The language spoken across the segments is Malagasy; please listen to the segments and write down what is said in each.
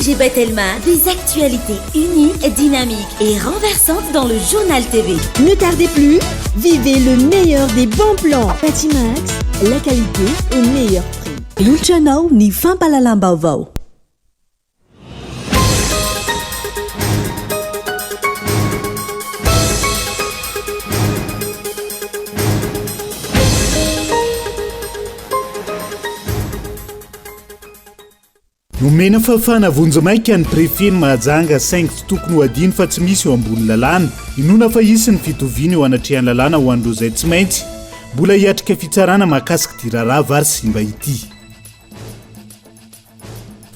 FG Batelma, des actualités uniques, dynamiques et renversantes dans le Journal TV. Ne tardez plus, vivez le meilleur des bons plans. Batimax, la qualité au meilleur prix. Atolotra anao ny fampahalalam-baovao. Nomena fahafahana vonjimaika ny Préfet-n'i Mahajanga saingy tsy tokony ho adino fa tsy misy eo ambony lalàna. Inoana fa hisy ny fitoviana eo anatrehan'ny lalàna ho an'ireo izay tsy maintsy mbola hiatrika fitsarana mahakasika ity raharaha vary simba ity.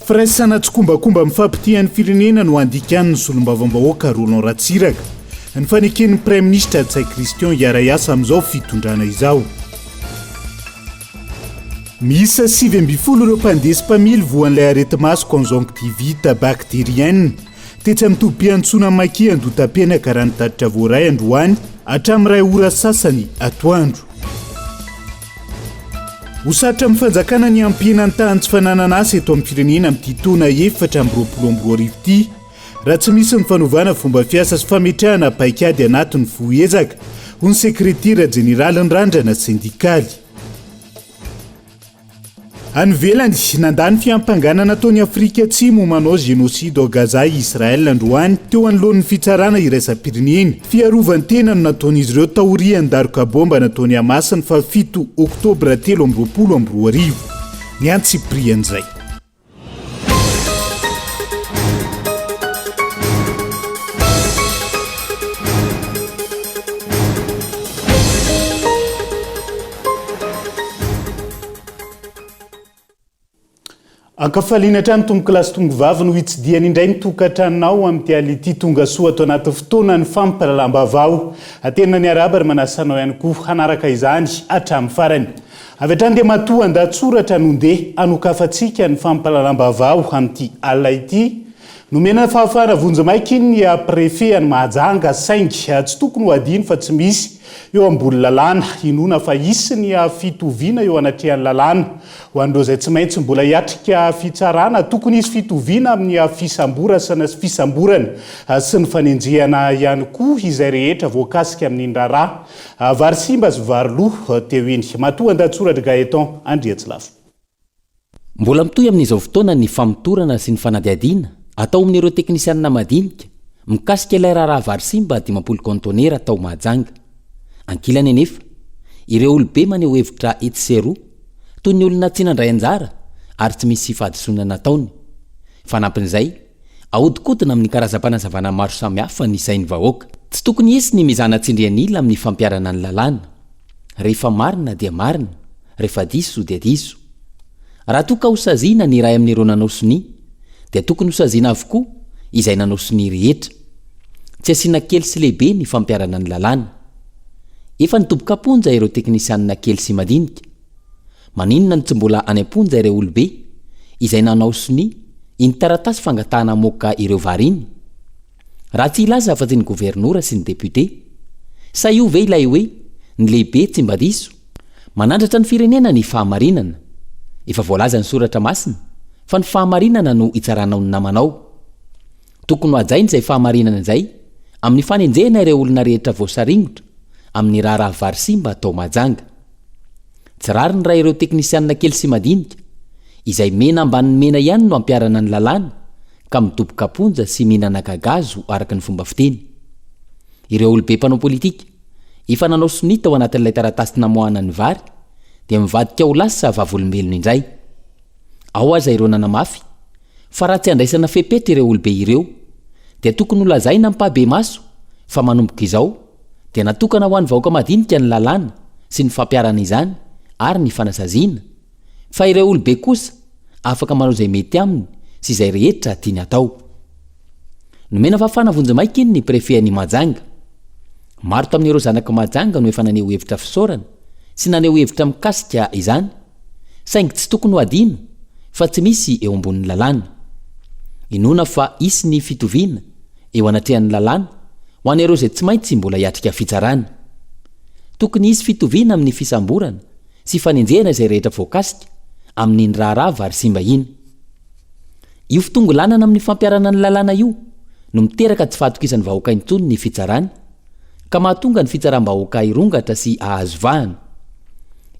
Firaisana tsikombakomba mifampitian'ny firenena no andikan'ny solombavambahoaka Roland Ratsiraka ny faneken'ny Praiminisitra Ntsay Christian hiara-hiasa amin'izao fitondrana izao. Miisa 19 ireo mpandeha sy mpamily voan'ilay areti-maso conjonctivite bactérienne tetsy amin'ny tobim-piantsoana Maki Andohatapenaka raha ny tatitra voaray androany hatramin'ny iray ora sasany atoandro. Ho sarotra amin'ny fanjakana ny hampihena ny tahan'ny tsy fananana asa eto amin'ny firenena amin'ity taona 2024 ity raha tsy misy ny fanovana fomba fiasa sy fametrahana paikady anatiny fohy ezaka, hoy ny sekretera jeneralin'ny Randrana sendikaly. Any ivelany, nandà ny fiampangana nataon'i Afrika Atsimo ho manao génocide ao Gaza i Israel androany teo anoloan'ny fitsarana iraisam-pirenena. Fiarovan-tena no nataon'izy ireo taorian'ny daroka baomba nataon'i Hamas ny fahafito oktobra 2023. Ny antsipirian'izay. Ankafaliana hatrany tompokolahy sy tompokovavy no hitsidihana indray ny tokantranonao amin'ity alina ity tonga soa ato anaty fotoanan'ny fampahalalam-baovao. Tena niarahaba ary manasa anao ihany koa hanaraka izany hatramin'ny farany. Avy hatrany dia matoa an-dahatsoratra no ndeha hanokafantsika ny fampahalalam-baovao amin'ity alina ity. Nomena fahafahana vonjimaika iny ny Préfet an'i Mahajanga saingy tsy tokony ho adino fa tsy misy eo ambony lalàna. Inoana fa hisy ny fitoviana eo anatrehan'ny lalàna ho an'ireo izay tsy maintsy mbola hiatrika fitsarana. Tokony hisy fitoviana amin'ny fisamborasana sy fisamborana sy ny fanenjehana ihany koa izay rehetra voakasika amin'iny raharaha Vary simba sy vary lo teo iny. Matoa an-dahatsoratr'i Gaëtan Andriatsilafo. Mbola mitohy amin'izao fotoana ny famotorana sy ny fanadihadiana atao amin'ireo teknisianina madinika mikasika ilay raharaha vary simba 50 kaontenera tao Mahajanga. Ankilany anefa, ireo olobe maneho hevitra etsy sy eroa, toy ny olona tsy nandray anjara ary tsy misy fahadisoana nataony. Fanampin'izay, Ahodikodina amin'ny karazam-panazavana maro samihafa ny sain'ny vahoaka. Tsy tokony hisy ny mizana tsindrian'ila amin'ny fampiharana ny lalàna. Rehefa marina dia marina, rehefa diso dia diso. Raha toa ka hosaziana ny iray amin'ireo nanao sonia, dia tokony hosaziana avokoa izay nanao sonia rehetra. Tsy asiana kely sy lehibe ny fampiharana ny lalàna. Efa nidoboka am-ponja ireo teknisianina kely sy madinika. Maninona no tsy mbola any am-ponja ireo olobe izay nanao sonia iny taratasy fangatahana hamoaka ireo vary iny? Raha tsy hilaza afa-tsy ny governora sy ny député. Sa io ve ilay hoe ny lehibe tsy mba diso? Manandratra ny firenena ny fahamarinana. Efa voalazan'ny soratra masina fa ny fahamarinana no hitsaranao ny namanao. Tokony ho hajaina izay fahamarinana izay amin'ny fanenjehana ireo olona rehetra voasaringotra amin'ny raharaha vary simba tao Mahajanga. Tsy rariny raha ireo teknisianina kely sy madinika, izay mena ambanin'ny mena ihany no ampiharana ny lalàna ka midoboka am-ponja sy mihinana gagazo araka ny fomba fiteny. Ireo olobe mpanao politika, efa nanao sonia tao anatin'ilay taratasy namoahana ny vary, dia mivadika ho lasa vavolombelona indray. Ao aza ireo nanamafy fa raha tsy andraisana fepetra ireo olobe ireo, dia tokony holazaina ampahibemaso fa manomboka izao, dia natokana ho an'ny vahoaka madinika ny lalàna sy ny fampiharana izany ary ny fanasaziana, fa ireo olobe kosa afaka manao izay mety aminy sy izay rehetra tiany atao. Nomena fahafahana vonjimaika iny ny Préfet an'i Mahajanga. Maro tamin'ireo zanak'i Mahajanga no efa naneho hevitra fisaorana sy naneho hevitra mikasika izany, saingy tsy tokony ho adino fa tsy misy eo ambonin'ny lalàna. Inoana fa hisy ny fitoviana eo anatrehan'ny lalàna ho an'ireo izay tsy maintsy mbola hiatrika fitsarana. Tokony hisy fitoviana amin'ny fisamborana sy fanenjehana izay rehetra voakasika amin'iny raharaha vary simba iny. Io fitongilanana amin'ny fampiharana ny lalàna io no miteraka tsy fahatokisan'ny vahoaka intsony ny fitsarana, ka mahatonga ny fitsaram-bahoaka hirongatra sy hahazo vahana.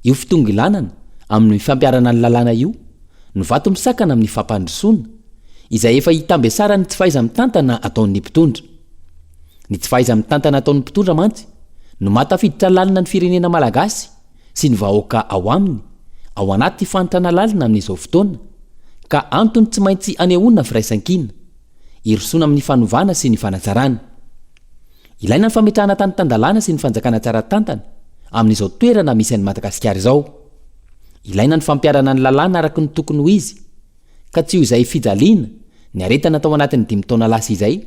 Io fitongilanana amin'ny fampiharana ny lalàna io no vato misakana amin'ny fampandrosoana, izay efa itambesaran'ny tsy fahaiza-mitantana ataon'ny mpitondra. Ny tsy fahaiza-mitantana ataon'ny mpitondra mantsy no mahatafiditra lalina ny firenena malagasy sy ny vahoaka ao aminy ao anaty fahantrana lalina amin'izao fotoana, ka antony tsy maintsy anehoana firaisankina, hirosoana amin'ny fanovana sy ny fanatsarana. Ilaina ny fametrahana tany tan-dalàna sy ny fanjakana tsara tantana amin'izao toerana misy an'i Madagasikara izao. Ilaina ny fampiharana ny lalàna araka ny tokony ho izy, ka tsy ho izay fijaliana niaretana tao anatin'ny dimy taona lasa izay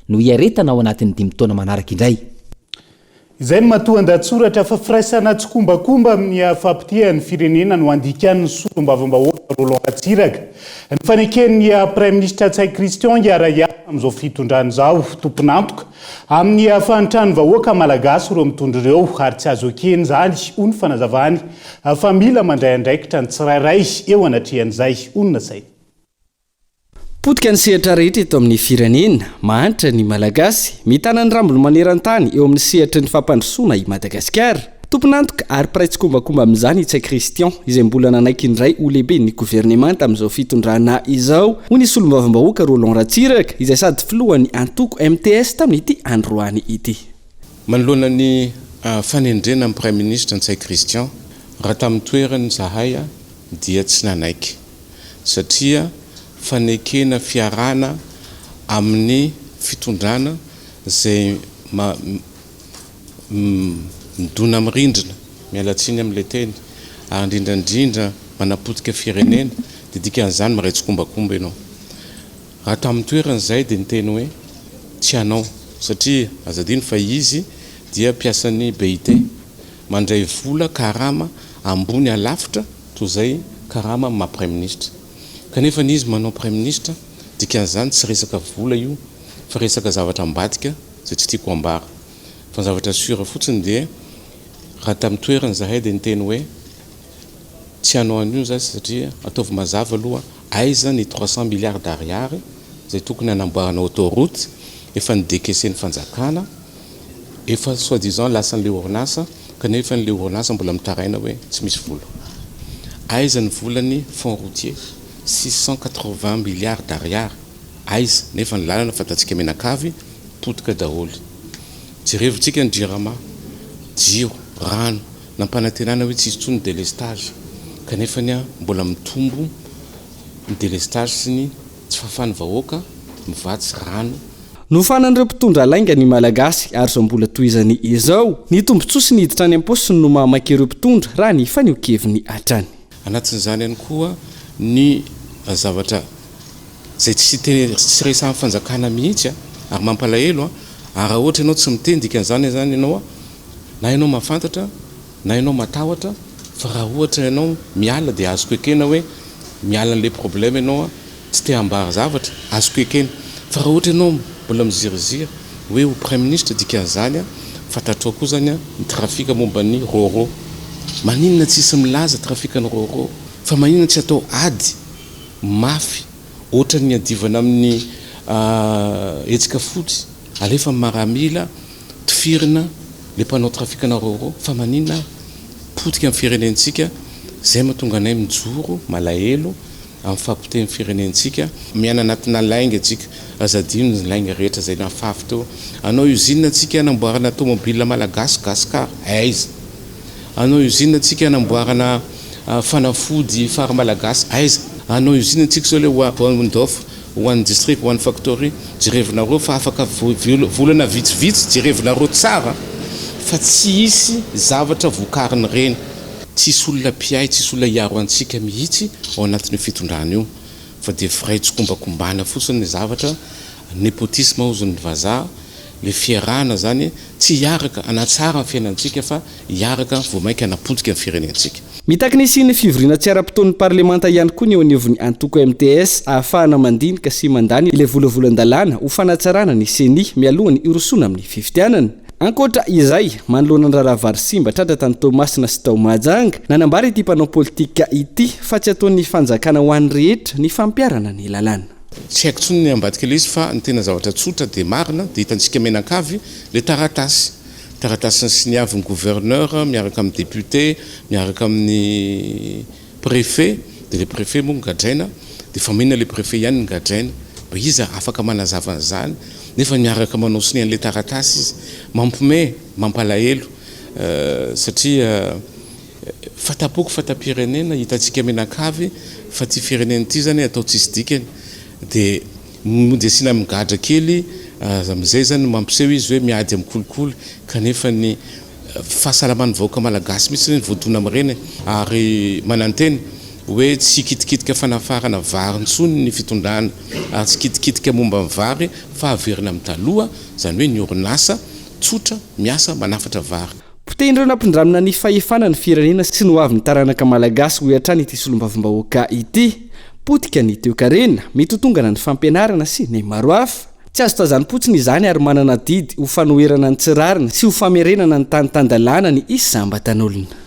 no hiaretana ao anatin'ny dimy taona manaraka indray. Izay no matoan-dahatsoratra fa firaisana tsikombakomba amin'ny fahapotehan'ny firenena no andikan'ny solombavambahoaka Roland Ratsiraka ny faneken'ny Praiminisitra Ntsay Christian hiara-hiasa amin'izao fitondrana izao. Tompon'antoka amin'ny fahantran'ny vahoaka malagasy ireo mitondra ireo ary tsy azo ekena izany, hoy ny fanazavany, fa mila mandray andraikitra ny tsirairay eo anatrehan'izay, hoy ny nasainy. Potika ny sehatra rehetra eto amin'ny firenena, mahantra ny Malagasy, mitana ny rambony maneran-tany eo amin'ny sehatry ny fampandrosoana i Madagasikara. Tompon'antoka ary mpiray tsikombakomba amin'izany i Ntsay Christian, izay mbola nanaiky indray ho lehiben'ny governemanta amin'izao fitondrana izao, hoy ny solombavambahoaka Roland Ratsiraka, izay sady filohan'ny antoko mts tamin'ity androany ity. Manoloana ny fanendrena ny Praiminisitra Ntsay Christian, raha tamin'ny toerany izahay dia tsy nanaiky. satria fanekena fiarahana amin'ny fitondrana izay midona amin'ny rindrina, miala tsiny amin'ilay teny, ary indrindra indrindra manapotika firenena, dia dikan'izany miray tsikombakomba ianao. Raha tamin'ny toerany izay dia niteny hoe tsy hanao satria aza adino fa izy dia mpiasan'ny BIT, mandray vola karama ambony alafitra toa izay karama amin'ny maha praiminisitra. Kanefa ny izy manao praiminisitra, dikan'izany tsy resaka vola io fa resaka zavatra ambadika izay tsy tiako ambara. Fa ny zavatra sûr fotsiny dia raha tamin'ny toerany izahay dia niteny hoe tsy hanao an'io izahay satria ataovy mazava aloha aiza ny 300 milliards d'ariary izay tokony hanamboarana autoroute efa ni-decaisser-n'ny fanjakana, Efa soit disant lasan'ilay orinasa kanefa ilay orinasa mbola mitaraina hoe tsy misy vola. Aiza ny volan'ny fonds routier? 680 milliards d'ariary aiza nefa ny lalana fantatsika mianakavy potika daholo. Jerevintsika ny jirama, jiro, rano, nampanantenana hoe tsy hisy intsony ny delestage kanefa ny mbola mitombo ny delestage sy ny tsy fahafahan'ny vahoaka mivatsy rano. Nofanan'ireo mpitondra lainga ny Malagasy ary izao mbola tohizany izao. Ny tombontsoa sy ny hiditra any am-paosiny no mahamaika ireo mpitondra raha ny fanehoan-keviny hatrany. Anatin'izany ihany koa ny zavatra izay tsy te tsy resahan'ny fanjakana mihitsy ary mampalahelo ary raha ohatra ianao tsy miteny dikan'izany izany ianao na ianao mahafantatra na ianao matahotra fa raha ohatra ianao miala dia azoko ekena hoe miala an'ilay problème ianao tsy te hambara zavatra, azoko ekena. Fa raha ohatra ianao mbola miziriziry hoe ho praiminisitra dikan'izany an, fantatrao koa zany an ny trafic momba ny roro. Maninona tsisy milaza trafic ny roro? Fa maninona tsy atao ady mafy ohatran'ny niadivana amin'ny hetsika fotsy, alefa ny maramila tifirina le mpanao trafic na roro, fa maninona ary? Potika ny firenentsika, zay mahatonga anay mijoro, malahelo. amin'ny fahapotehan'ny firenentsika. Miaina anatina lainga tsika. Aza adino ny lainga rehetra izay nafafy teo. Hanao usine tsika hanamboarana tomobile malagasy gascar aiza? Hanao usine tsika hanamboarana fanafody fary malagasy aiza? Hanao usine tsika zao le ho an-dof, ho an'ny district, ho an'ny factory. Jerevinareo fa afaka volana vitsivitsy jerevinareo tsara fa tsy hisy zavatra vokarin'ireny. Tsisy olona mpiahy, tsisy olona hiaro antsika mihitsy ao anatin'io fitondrana io fa dia firay tsikombakombana fotsiny ny zavatra, nepotisme hozy ny vazaha, le fiarahana zany tsy hiaraka hanatsara ny fiainantsika fa hiaraka vao mainka hanapotika ny firenentsika. Mitaky ny hisian'ny fivoriana tsy ara-potoan'ny parlemanta ihany koa ny eo anivon'ny antoko mts ahafahana mandinika sy mandany ilay volavolan-dalàna ho fanatsarana ny Ceni mialohan'ny hirosoana amin'ny fifidianana. Ankoatra izay, manoloana ny raharaha vary simba tratra tany Toamasina sy tao Mahajanga, nanambara ity mpanao politika ity fa tsy ataon'ny fanjakana ho an'ny rehetra ny fampiharana ny lalàna. Tsy haiko intsony ny ambadika ilay izy fa ny tena zavatra tsotra dia marina dia hitantsika mianankavy ilay taratasy. Taratasy nisoniavin'ny gouverneur miaraka amin'ny député miaraka amin'ny préfet dia ilay préfet moa nogadraina dia fa maninona ilay préfet ihany no gadraina? Mba iza afaka manazava an'izany nefa miaraka manao sonia an'ilay taratasy izy? Mampime, mampalahelo satria Fata-poko, fata-pirenena, hitantsika mianakavy fa ity firenena ity zany atao tsisy dikany dia mody asiana migadra kely amin'izay zany mampiseho izy hoe miady amin'ny kolikoly kanefa ny fahasalaman'ny vahoaka malagasy mihitsy no voadona amin'ireny ary manantena hoe tsy hikitikitika fanafarana vary intsony ny fitondrana ary tsy hikitikitika momba ny vary fa haverina amin'ny taloha izany hoe ny orinasa tsotra miasa manafatra vary. Potehin'ireo nampindramina ny fahefana ny firenena sy ny hoavin'ny taranaka malagasy, hoy hatrany ity solombavambahoaka ity. Potika ny toekarena, mitotongana ny fampianarana sy ny maro hafa. Tsy azo tazanim-potsiny izany ary manana adidy ho fanoherana ny tsy rariny sy ho famerenana ny tany tan-dalàna ny isam-batan'olona.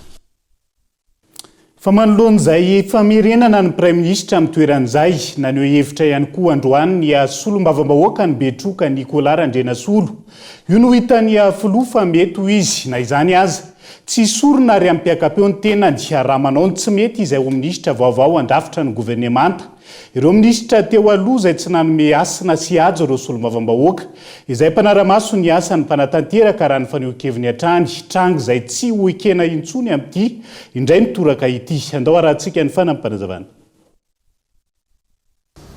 Fa manoloana izay famerenana ny Praiminisitra amin'ny toerany izay, naneho hevitra ihany koa androany ny solombavambahoakan'i Betroka Nicolas Randrianasolo. Io no hitan'ny filoha fa mety ho izy, na izany aza, tsy sorona ary hampiaka-peo ny tenany raha manao ny tsy mety izay ho minisitra vaovao handrafitra ny governemanta. Ireo minisitra teo aloha izay tsy nanome hasina sy haja ireo solombavambahoaka, izay mpanara-maso ny asan'ny mpanatanteraka raha ny fanehoan-keviny hatrany, tranga izay tsy ho ekena intsony amin'ity indray mitoraka ity. Andao harahantsika ny fanampim-panazavana.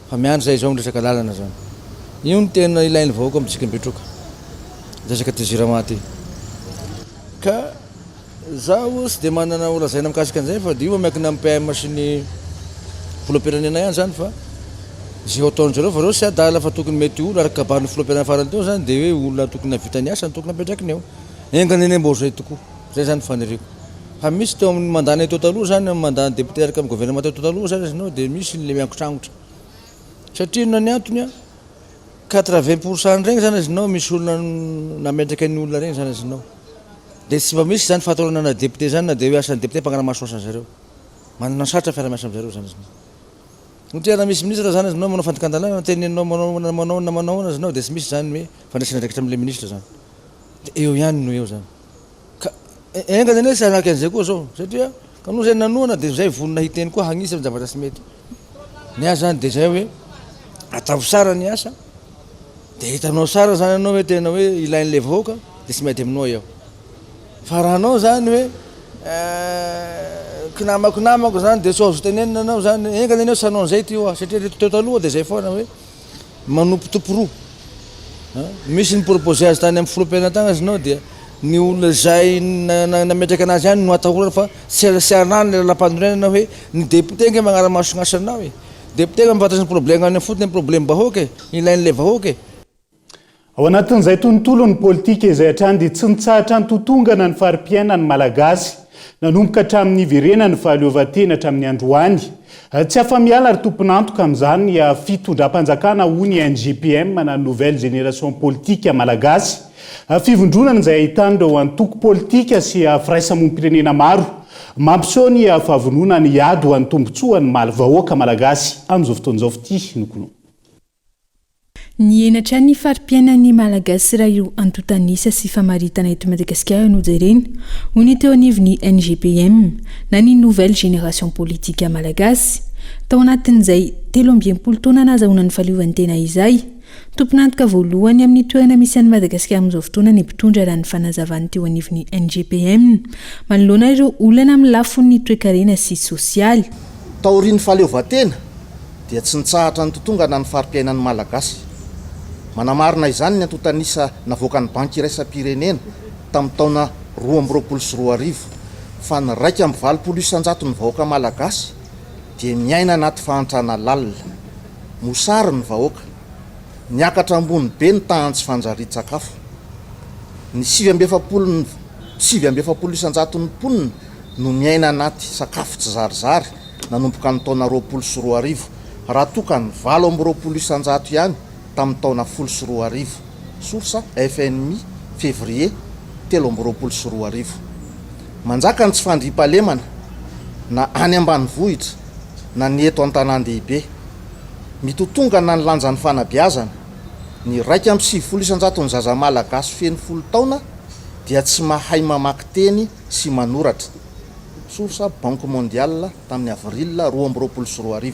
Fa miandry zay izao ny resaka lalana zany. Io no tena ilain'ny vahoaka amintsika Betroka. Resaka ty jirama ty. Ka Zaho tsy dia manana ho lazaina mikasika an'izay fa dia io miankina amin'ny PM sy ny filoham-pirenena ihany izany fa izay ho ataon-dry zareo fa reo tsy adala fa tokony mety olona araka kabarin'ny filoham-pirenena farany teo izany dia hoe olona tokony hahavita ny asany tokony apetrakiny eo. Enga anie mba ho izay tokoa. Izay izany ny faniriako. Fa misy teo amin'ny mandat-nay teo taloha izany, amin'ny mandat-n'ny député araka amin'ny gouvernement teo taloha izany izy no dia misy ilay miangotrangotra. Satria inona ny antony an? 80 pour cent regny zany azinao misy olona nametraka ny olona regny zany azinao. Dia tsy mba misy zany fahatahorana ana député zany na dia hoe asan'ny député mpanara-maso asan zareo. Manana sarotra fiaraha-miasa aminjareo zany azinao. Satria raha misy ministre zany azinao manao fandikan-dalàna teneninao manao na manao na manao ahoana azinao dia tsy misy zany hoe fandraisana andraikitra amin'ilay ministre zany. Dia eo ihany no eo zany. Ka enga anie tsy hanaiky an'izay koa zao satria ka noho zay nanohana dia zay vonona hiteny koa hagnisy amin'ny zavatra tsy mety. Ny ahy zany dia zay hoe ataovy tsara ny asa dia hitanao tsara zany ianao hoe tena hoe ilain'ilay vahoaka dia tsy miady aminao iaho. Fa raha anao zany hoe kinamako namako zany dia tsy azo tenenina anao zany, enga anie tsy hanao an'izay ty hoa satria reto teo taloha dia zay foana hoe manompotompo roa. Misy ny proposer azy tany amin'ny filoham-pirenena tany aza ianao dia ny olona izay nametraka anazy ihany no atahorana fa tsy tsy arahana ny lalàmpanorenana hoe ny député ange magnara-maso ny asanao e. Député ange mahafantatra ny problème any ifotony, ny problème-bahoaka e, ilain'ilay vahoaka e. Ao anatin'izay tontolon'ny politika izay hatrany dia tsy nitsahatra nitotongana ny fari-piainan'ny Malagasy nanomboka hatramin'ny niverenan'ny fahaleovantena hatramin'ny androany. Tsy afa-miala ary tompon'antoka amin'izany ny fitondram-panjakana hoy ny NGPM na Nouvelle Génération Politique Malagasy, fivondronana izay ahitana ireo antoko politika sy firaisamonim-pirenena maro mampiseho ny fahavononany hiady ho an'ny tombontsoan'ny vahoaka Malagasy amin'izao fotoana izao. Fitia Nokolo. Nihena hatrany ny fari-piainan'ny Malagasy raha io antontan'isa sy famaritana eto Madagasikara no jerena, hoy ny teo anivon'ny NGPM, na ny Nouvelle Génération Politique Malagasy. Tao anatin'izay 63 taona nahazahoana ny fahaleovantena izay, tompon'antoka voalohany amin'ny toerana misy an'i Madagasikara amin'izao fotoana ny mpitondra raha ny fanazavan'ny teo anivon'ny NGPM manoloana ireo olana amin'ny lafiny toekarena sy sosialy. Taorian'ny fahaleovantena, dia tsy nitsahatra nitotongana ny fari-piainan'ny Malagasy. Manamarina izany ny antontan'isa navoakan'ny Banky iraisam-pirenena tamin'ny taona 2022 fa ny 81 isan-jaton'ny vahoaka Malagasy dia miaina anaty fahantrana lalina. Mosary ny vahoaka. Niakatra ambony be ny tahan'ny tsy fanjarian-tsakafo. Ny 49 49 isan-jaton'ny mponina no miaina anaty sakafo tsizarizary nanomboka ny taona 2020, raha toa ka ny 28 isan-jato ihany tamin'ny taona 2010. Source, FMI, Février 2023. Manjaka ny tsy fandriampahalemana na any ambanivohitra na ny eto an-tanàn-dehibe. Mitotongana ny lanjan'ny fanabeazana. Ny 91 isan-jaton'ny zaza malagasy feno folo taona dia tsy mahay mamaky teny sy manoratra. Source, Banque Mondiale, tamin'ny Avril 2022.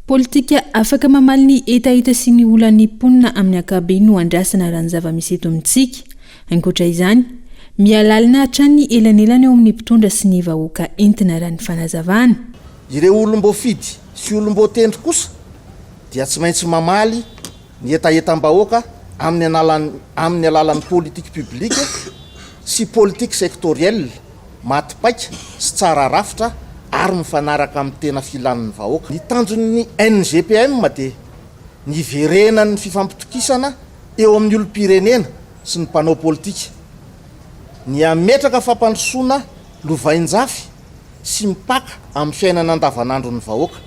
Politika afaka mamaly ny hetaheta sy ny olan'ny mponina amin'ny ankapobeny no andrasana raha ny zava-misy eto amintsika. Ankoatra izany, miha-lalina hatrany ny elanelana eo amin'ny mpitondra sy ny vahoaka entina raha ny fanazavana. Ireo olom-boafidy sy olom-boatendry kosa dia tsy maintsy mamaly ny hetahetam-bahoaka amin'ny analan'ny amin'ny alalan'ny politique publique sy politique sectorielle maty paika sy tsara rafitra ary mifanaraka amin'ny tena filan'ny vahoaka. Ny tanjon'ny NGPM dia ny hiverenan'ny fifampitokisana eo amin'ny olom-pirenena sy ny mpanao politika, ny hametraka fampandrosoana lovainjafy sy mipaka amin'ny fiainana andavanandron'ny vahoaka,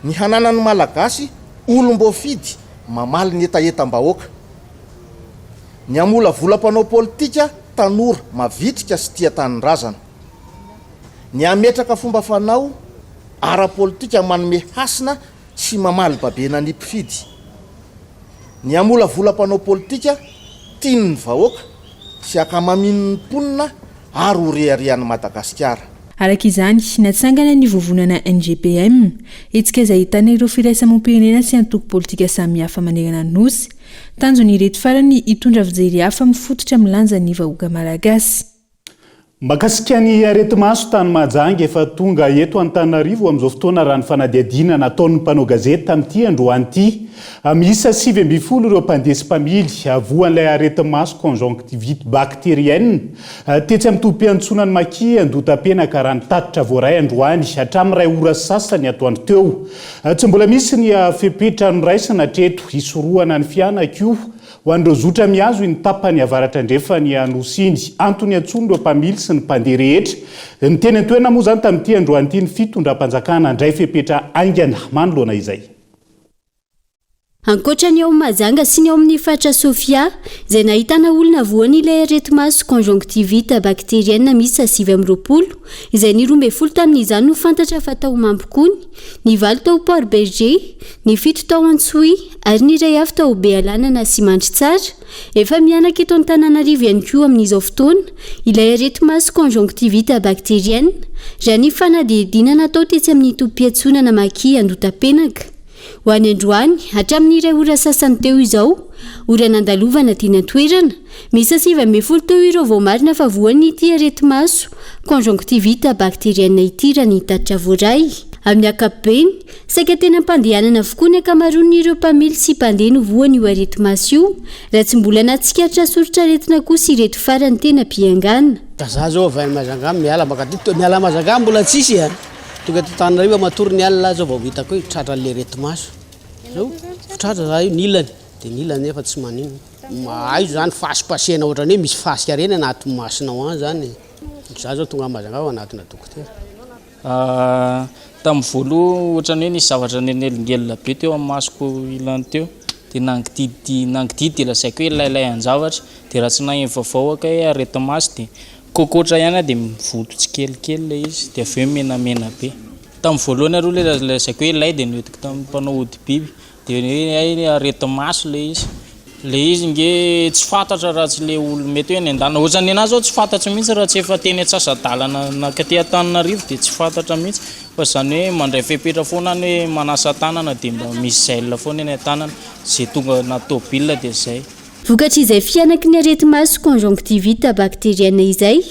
ny hananan'ny Malagasy olom-boafidy mamaly ny hetahetam-bahoaka, ny hamolavola mpanao politika tanora mavitrika sy tia tanindrazana, ny hametraka fomba fanao ara-politika manome hasina sy mamaly babena ny mpifidy. Ny hamolavola mpanao politika tian'ny vahoaka sy ankamamin'ny mponina ary ho reharehan'i Madagasikara. Araka izany, natsangana ny vovonana NGPM, hetsika izay ahitana ireo firaisamoam-pirenena sy antoko politika samihafa manerana ny Nosy. Tanjon'ireto farany ny hitondra fijery hafa mifototra amin'ny lanjan'ny vahoaka malagasy. Mahakasika ny areti-maso tany Mahajanga, efa tonga eto Antananarivo amin'izao fotoana raha ny fanadihadiana nataon'ny mpanao gazety tamin'ity androany ity. Miisa 19 ireo mpandeha sy mpamily voan'ilay areti-maso conjonctivite bactérienne tetsy amin'ny tobim-piantsonan'ny Maki Andohatapenaka raha ny tatitra voaray androany hatramin'ny iray ora sasany atoandro teo. Tsy mbola misy ny fepetra noraisina hatreto hisorohana ny fihanak'io Ho an'ireo zotra mihazo iny tapany avaratra andrefan'ny Anosy iny, antony iantsoan'ireo mpamily sy ny mpandeha rehetra ny teny an-toerana moa izany tamin'ity androany ity ny fitondram-panjakana handray fepetra haingana manoloana izay. Ankoatra ny ao Mahajanga sy ny ao amin'ny faritra Sofia, izay nahitana olona voan'ilay areti-maso conjonctivite bactérienne miisa 29, izay ny 12 tamin'izany no fantatra fa tao Mampikony, ny valo tao Port Bergé, ny fito tao Antsohihy ary ny iray avy tao Bealanana sy Mandritsara. Efa mihanaka eto Antananarivo ihany koa amin'izao fotoana ilay areti-maso conjonctivite bactérienne, raha ny fanadihadiana natao tetsy amin'ny tobim-piantsonana Maki Andotapenaka. Ho any androany, hatramin'ny iray ora sasany teo izao, ora nandalovana teny an-toerana, miisa 19 teo ireo voamarina fa voan'ity areti-maso conjonctivite bactérienne ity raha ny tatitra voaray. Amin'ny ankapobeny, saika teny am-pandehanana avokoa ny ankamaroan'ireo mpamily sy mpandeha no voan'io areti-maso io, raha tsy mbola nahatsikaritra soritr'aretina kosa ireto farany teny am-piangana. Ka za zao avy any Majunga miala makaty, miala Majunga mbola tsisy a! Tonga eto Antananarivo aho matory ny alina zao vao hitako hoe tratran'le areti-maso. Zao, tratra za io ny ilany, de ny ilany nefa tsy maninona. Aiza zany fasipasihana ohatran'ny hoe misy fasika reny anaty masonao any zany e. Za zao tonga any Majunga vao hanatona dokotera. Tamin'ny voaloha ohatran'ny hoe nisy zavatra nelingelingelina be teo amin'ny masoko ilany teo dia nangididy nangididy dia lazaiko hoe lailaian-javatra dia raha tsy naheno vaovao aho kay hoe areti-maso dia Kokotra ihany aho dia mivonto tsikelikely ilay izy dia avy eo menamena be. Tamin'ny voalohany aloha ilay lazaiko hoe lay dia noentiko tamin'ny mpanao ody biby dia hoe hay areti-maso ilay izy. Ilay izy nge tsy fantatra raha tsy ilay olona mety hoe any an-danitra. Ohatran'ny nenahy izao tsy fantatro mihitsy raha tsy efa teny antsasa-dalana nankaty Antananarivo dia tsy fantatra mihitsy. Fa izany hoe mandray fepetra foana any hoe manasa tanana dia mba misy gel foana eny an-tanana. Izay tonga anaty tôbila dia izay. Vokatr'izay fihanaky ny areti-maso conjonctivite bactérienne izay,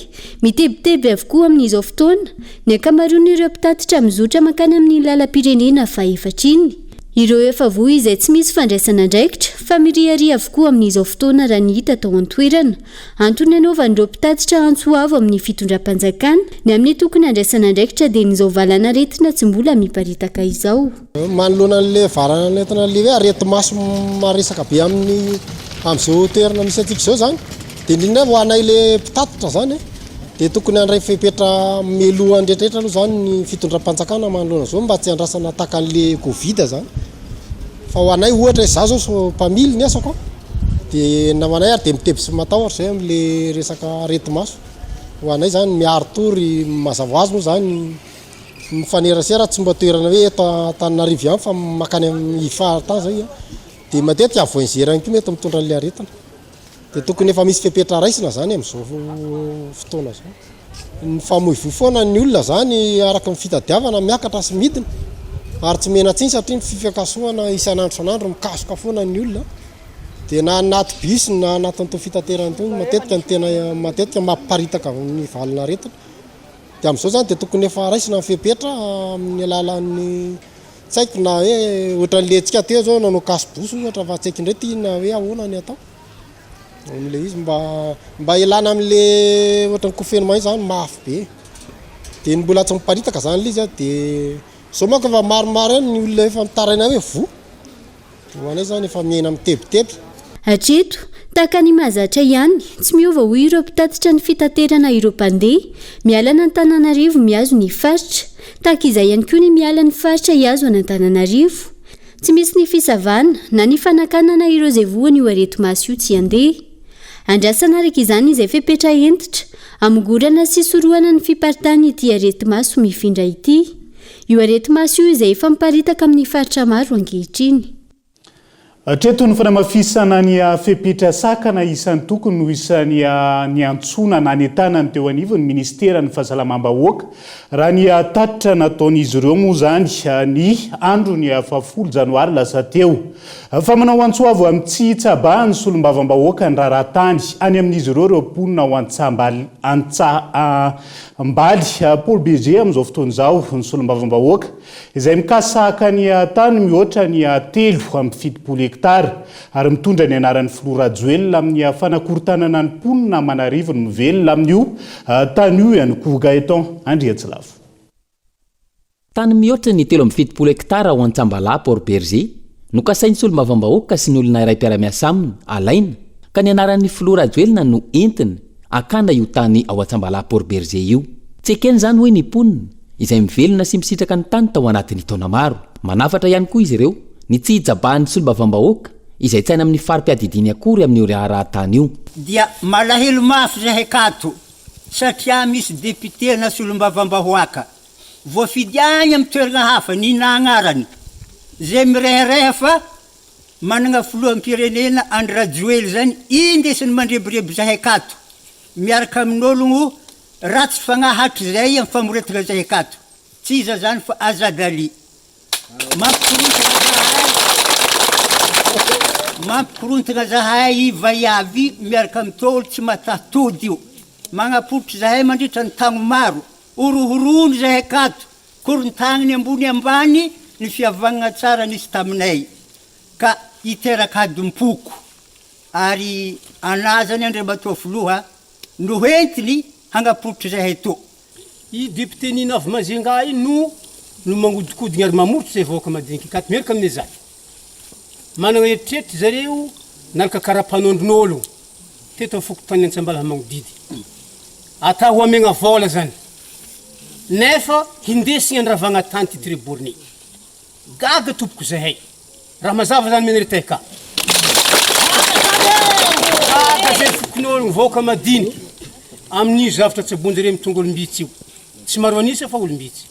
mitebiteby avokoa amin'izao fotoana ny ankamaroan'ireo mpitatitra mizotra mankany amin'iny lalam-pirenena fahefatra iny. Ireo efa voa izay tsy misy fandraisana andraikitra fa miriaria avokoa amin'izao fotoana raha ny hita tao an-toerana. Antony nanaovan'ireo mpitatitra antso avo amin'ny fitondram-panjakana ny amin'ny tokony handraisana andraikitra dia ny izao valan'aretina tsy mbola miparitaka izao. Manoloana an'ilay valan'aretina ilay hoe areti-maso maresaka be amin'ny amin'izao toerana misy antsika izao izany dia indrindra ho anay ilay mpitatitra izany dia tokony handray fepetra mialoha ny rehetrarehetra aloha izany ny fitondram-panjakana manoloana izao mba tsy handrasana tahaka an'ilay covid izany fa ho anay ohatra hoe izaho izao mpamily ny asako dia ny namanay ary dia miteby sy matahotra izay amin'ilay resaka areti-maso ho anay izany miari-tory mazava ho azy moa izany. mifanerasera tsy mba toerana hoe eto Antananarivo ihany fa mankany amin'ny faritany zay dia matetika avoisin ihany koa mety mitondra an'ilay aretina. Dia tokony efa misy fepetra raisina zany amin'izao fotoana izao. Mifamoivoy foana ny olona zany araka ny fitadiavana miakatra sy midina ary tsy mena-tsiny satria ny fifankasohana isan'andro isan'andro mikasoka foana ny olona. Dia na anaty bus na anatin'itony fitaterana itony matetika no tena matetika mampiparitaka ny valanaretina. Dia amin'izao zany dia tokony efa raisina ny fepetra amin'ny alalan'ny tsy haiko na hoe ohatran'le antsika teo zao nanao cache-bouche ohatra fa tsy haiko indray ity na hoe ahoana ny atao amin'ilay izy mba mba hialana amin'le ohatran'ny confinement io zany mafy be. Dia ny mbola tsy miparitaka zany ilay izy an, dia zao manko efa maromaro ihany ny olona efa mitaraina hoe voa. Ho anay izany efa miaina mitebiteby. Hatreto, tahaka ny mahazatra ihany, tsy miova hoy ireo mpitatitra ny fitaterana ireo mpandeha, miala an'Antananarivo mihazo ny faritra. Tahaka izay ihany koa ny miala ny faritra hihazo an'Antananarivo. Tsy misy ny fisavana na ny fanakanana ireo izay voan'io areti-maso io tsy handeha. Andrasana araka izany izay fepetra hentitra hamongorana sy hisorohana ny fiparitahan'ity areti-maso mifindra ity. Io areti-maso io izay efa miparitaka amin'ny faritra maro ankehitriny. Hatreto ny fanamafisana ny fepetra sakana isan-tokony no isan'ny niantsoana nanentanany teo anivon'ny minisiteran'ny Fahasalamam-bahoaka, raha ny tatitra nataon'izy ireo moa izany ny andron'ny fahafolo janoary lasa teo. Fa manao antso avo amin'ny tsy hitsabahan'ny solombavambahoaka ny raharaha tany any amin'izy ireo ireo mponina ao Antsaha Mbaly, Paul Berger amin'izao fotoana izao, ny solombavambahoaka, izay mikasa haka ny tany mihoatra ny 73 hektara ary mitondra ny anaran'ny filoha Rajoelina amin'ny fanakorontanana ny mponina aman'arivony mivelona amin'io tany io ihany koa Gaëtan Andriantsilavo. Tany mihoatra ny 73 hektara ao Antsambalaha, Port Bergé, no kasain'ny solombavambahoaka sy ny olona iray mpiara-miasa aminy alaina, ka ny anaran'ny filoha Rajoelina no entiny hakana io tany ao Antsambalaha Port Bergé io. Tsy ekeny izany hoy ny mponina, izay mivelona sy misitraka ny tany tao anatin'ny taona maro. Manafatra ihany koa izy ireo ny tsy hijabahan'ny solombavambahoaka izay tsy any amin'ny fari-piadidiany akory amin'io raharaha tany io. Dia malahelo mafy zahay kato satria misy député na solombavambahoaka Voafidy any amin'ny toerana hafa ny nagnarany, izay mirehareha fa managna filoham-pirenena Andry Rajoely zany indesiny mandrebireby zahay akato miaraka amin'ologno ratsy fagnahy hatrizay amin'ny famoretagna zahay akato. Tsy iza zany fa Azad Ali. Mampikorontagna zahay Mampikorontagna zahay vaiavy miaraka amin'ny tôlo tsy matatody io. Magnaporitra zahay mandritra ny tagno maro. Horohorono izahay kato, korontagniny ambony ambany ny fihavanana tsara nisy taminay, ka hiteraka adim-poko, ary anazany Andriamatoa Filoha no hentiny hagnaporitra izahay to. I député Nina avy Majunga i no no magnodikodigna ary mamorotro zay vahoaka madiniky akato miaraka amin'ny zafy. Managna eritreritry zareo nalaka karapanondron'ôlogno teto amin'ny fokontany Antsambalaha magnodidy. Atao ho amegna vôla zany nefa hindesigny andravagna tany ty Triborne. Gaga tompoko zahay. Raha mazava zany mianareo ka. Gaga zay fokonologno vahoaka madiniky amin'io zavatra tsabonjareo mitonga olom-bitsy io. Tsy maro an'isa fa olom-bitsy.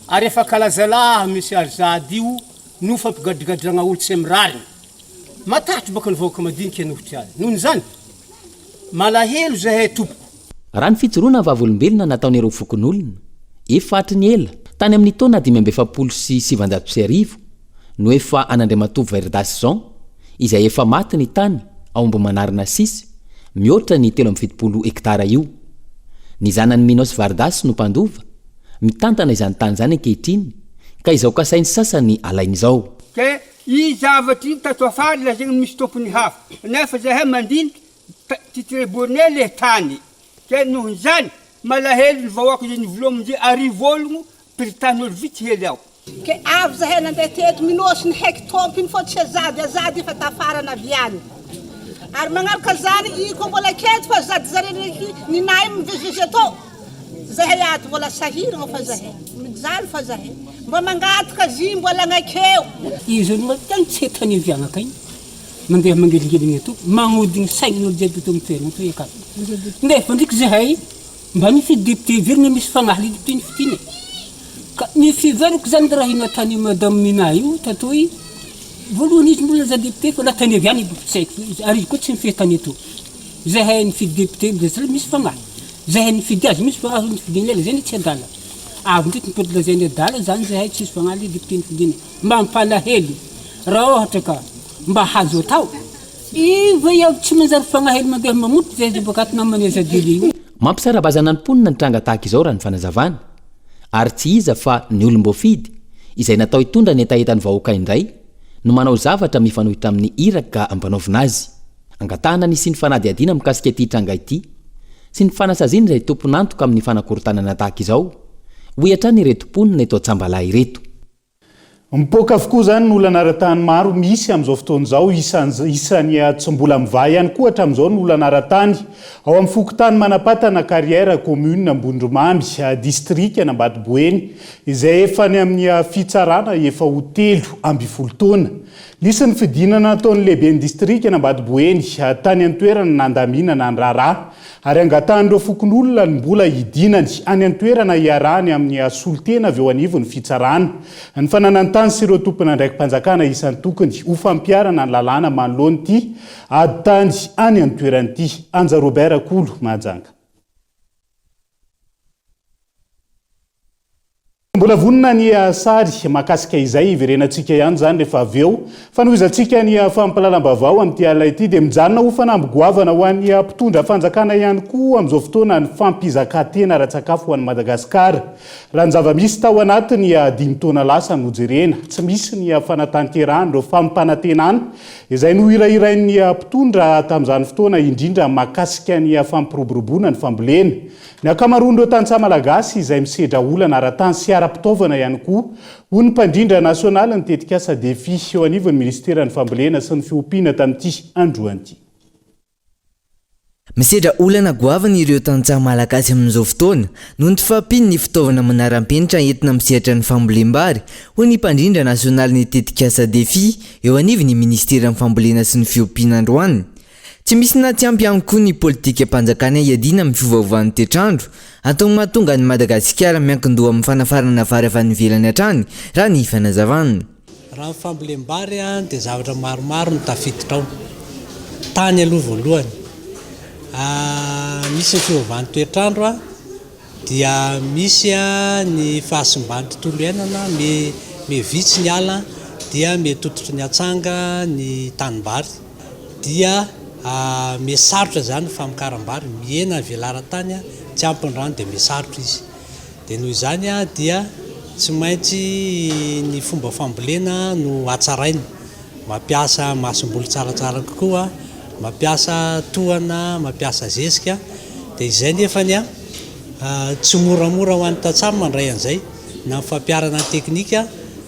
Ary efa kalazalahy misy arzady io no fampigadrigadragna olo tsy amin'ny rariny. Matahotro baka ny vahoaka madinika hanohitra azy. Noho izany, malahelo zahay tompoko. Raha ny fijoroana vavolombelona nataon'ireo fokonolona, efa hatry ny ela, tany amin'ny taona 1945 no efa an'Andriamatoa Verdas Jean, izay efa maty ny tany ao Ambohimanarina six, mihoatra ny 73 hektara io. Ny zanany Minos Vardas no mpandova, mitantana izany tany izany ankehitriny, ka izao kasain'ny sasany alaina izao. Ke i zavatra io tato afara lazaigny misy tompony hafa nefa zahay mandiniky titre borné le tany ke nohon'izany malahelo ny vahoaka izay nivolomindry arivo ologno piritany olo vitsy hely ao. Ke avy zahay nandeha teto minosy ny heky tompiny fô tsy azady azady efa tafara naviany ary magnaraka zany i koa mbola kely fa zady zare ndraiky ninay mivezivezy atô Zahay ato mbola sahiragna fa zahay mijaly fa zahay mba mangataka zy mbola agnakeo. Izy io tany tsy tany hiviagna kay mandeha mangelingeligny eto magnodigny saignan'olo jiaby eto amin'ny toerana toy akato nefa ndriky zahay mba nifidy député heverina misy fagnahy le député nifidina e. Ka ny fiheverako zany raha io nataon'io madame Nina io tatoy, voalohany izy mbola lasa député fa natany avy any tsy haiko ary izy koa tsy nifehy tany etoa. Zahay nifidy député mbola misy fagnahy, zahay nifidy azy misy fagnahy nifidinay lazaina tsy adala. Avy ndreky mipody lazainy adala zany zahay tsisy fagnahy le député nifidinay. Mampalahelo raha ohatra ka mba hazo atao. Io ve iaho tsy manjary fagnahelo mandeha mamoty zay zay baka ato namana Azadily io. Mampisara-bazana ny mponina ny tranga tahaka izao raha ny fanazavana, ary tsy iza fa ny olom-boafidy, izay natao hitondra ny hetahetan'ny vahoaka indray, no manao zavatra mifanohitra amin'ny iraka ampanaovina azy. Angatahana ny hisian'ny fanadihadiana mikasika ity tranga ity, sy ny fanasaziana izay tompon'antoka amin'ny fanakorontanana tahaka izao, hoy hatrany ireto mponina eto Antsambalahy ireto. Mipoaka avokoa izany ny olana ara-tany maro misy amin'izao fotoana izao, isan'ny tsy mbola mivaha ihany koa hatramin'izao ny olana ara-tany ao amin'ny fokontany Manapatana Carrière, commune Ambondromamy, distrikan'Ambatoboeny, izay efa any amin'ny fitsarana efa ho 13 taona. Nisy ny fidinana nataon'ny lehiben'ny distrikan'Ambatoboeny tany an-toerana nandaminana ny raharaha ary angatahan'ireo fokonolona ny mbola hidinany any an-toerana hiarahany amin'ny solontena avy eo anivon'ny fitsarana ny fananan-tany sy ireo tompon'andraiki-panjakana isan-tokony ho fampiharana ny lalàna manoloana ity ady tany any an-toerana ity. Anja Robert Kolo, Mahajanga. Mbola vonona ny sary mahakasika izay, hiverenantsika ihany izany rehefa avy eo. Fanohizantsika ny fampahalalam-baovao amin'ity alina ity dia mijanona ho fanamby goavana ho an'ny mpitondra fanjakana ihany koa amin'izao fotoana ny fampizakan-tena ara-tsakafo ho an'i Madagasikara. Raha ny zava-misy tao anatin'ny dimy taona lasa no jerena, tsy misy ny fanatanterahana ireo fampanantenana izay nohirahirain'ny mpitondra tamin'izany fotoana indrindra mahakasika ny fampiroboroboana ny fambolena. Ny ankamaroan'ireo tantsaha malagasy izay misedra olana ara-tany sy ara-pitaovana ihany koa, hoy ny mpandrindra nasionaly ny tetikasa Defi eo anivon'ny minisiteran'ny Fambolena sy ny Fiompiana tamin'ity androany ity. Misedra olana goavana ireo tantsaha malagasy amin'izao fotoana noho ny tsy fahampian'ny fitaovana manara-penitra entina misehatra ny fambolem-bary, hoy ny mpandrindra nasionaly ny tetikasa Defi eo anivon'ny minisiteran'ny Fambolena sy ny Fiompiana androany. Tsy misy na tsy ampy ihany koa ny politikam-panjakana hiadiana amin'ny fiovaovan'ny toetr'andro, antony mahatonga an'i Madagasikara miankin-doha amin'ny fanafarana vary avy any ivelany hatrany, raha ny fanazavana. Raha ny fambolem-bary dia zavatra maromaro no tafiditra ao. Tany aloha voalohany. Misy ny fiovan'ny toetr'andro dia misy ny fahasimban'ny tontolo iainana, miha vitsy ny ala dia miha tototry ny atsanga ny tanimbary. dia miha sarotra izany ny famokaram-bary, mihena ny velaran-tany, tsy ampy ny rano dia miha sarotra izy. Dia noho izany dia tsy maintsy ny fomba fambolena no hatsaraina, mampiasa masomboly tsaratsara kokoa, mampiasa tohana, mampiasa zezika, dia izay nefany tsy moramora ho an'ny tantsaha ny mandray an'izay, na ny fampiharana ny teknika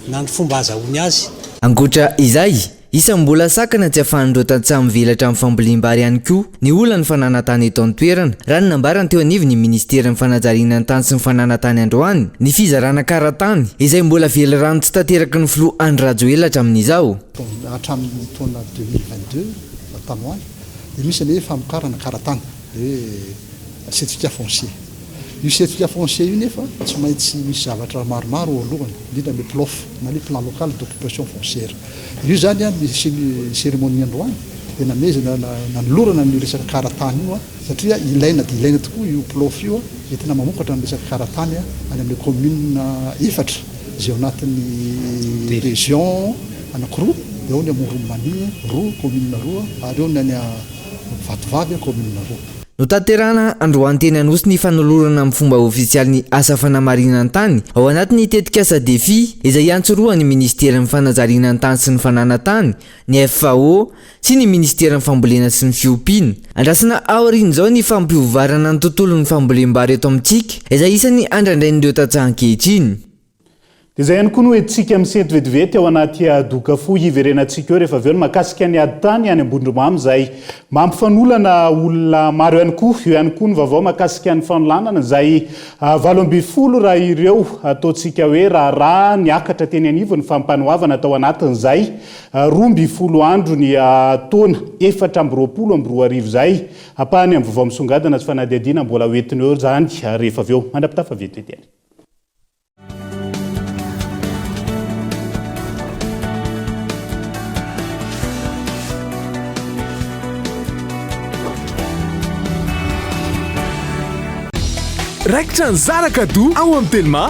na ny fomba azahoany azy. Ankoatra izay, Isan'ny mbola sakana tsy ahafahan'ireo tantsaha mivelatra amin'ny fambolem-bary ihany koa ny olan'ny fananan-tany eto an-toerana, raha ny nambarany teo anivon'ny minisiteran'ny fanajariana ny tany sy ny fananan-tany androany, ny fizarana kara-tany, izay mbola velirano tsy tanteraky ny filoha Andry Rajoelina hatramin'izao. Hatramin'ny taona 2022 tany ho any dia misy ny hoe famokarana kara-tany, ilay hoe certificat foncier. Io certificat foncier io nefa tsy maintsy misy zavatra maromaro ao alohany, indrindra ny PLOF na ny plan local d'occupation foncière. Io izany an, ny cérémonie androany dia namezana, nanolorana an'io resaka kara-tany io satria ilaina dia ilaina tokoa io PLOF io entina mamokatra ny resaka kara-tany any amin'ireo commune efatra izay ao anatin'ny région anankiroa, dia ao ny Amoron'i Mania roa, commune roa, ary ao ny any Vatovavy commune roa. Notanterahana androany teny Anosy ny fanolorana amin'ny fomba ofisialy ny asa fanamarinan-tany ao anatin'ny tetikasa Defi izay iantsorohan'ny minisiteran'ny fanajariana ny tany sy ny fananan-tany, ny FAO, sy ny minisiteran'ny fambolena sy ny fiompiana. Andrasana aorian'izao ny fampiovarana ny tontolon'ny fambolem-bary eto amintsika izay isan'ny andrandrain'ireo tantsaha ankehitriny. Dia izay ihany koa no entintsika misento vetivety ao anaty doka fohy hiverenantsika eo rehefa avy eo ny mahakasika ny ady tany any Ambondromamy izay mampifanolana olona maro ihany koa. Eo ihany koa ny vaovao mahakasika ny fanolanana izay 18 raha ireo ataontsika hoe raharaha niakatra teny anivon'ny fampanoavana tao anatin'izay 12 andro ny taona 2024 izay. Ampahany amin'ny vaovao misongadina sy fanadihadiana mbola ho entina eo izany rehefa avy eo. Mandra-pitafa vetivety ihany. Raikitra ny zara cadeau ao amin'ny Telma.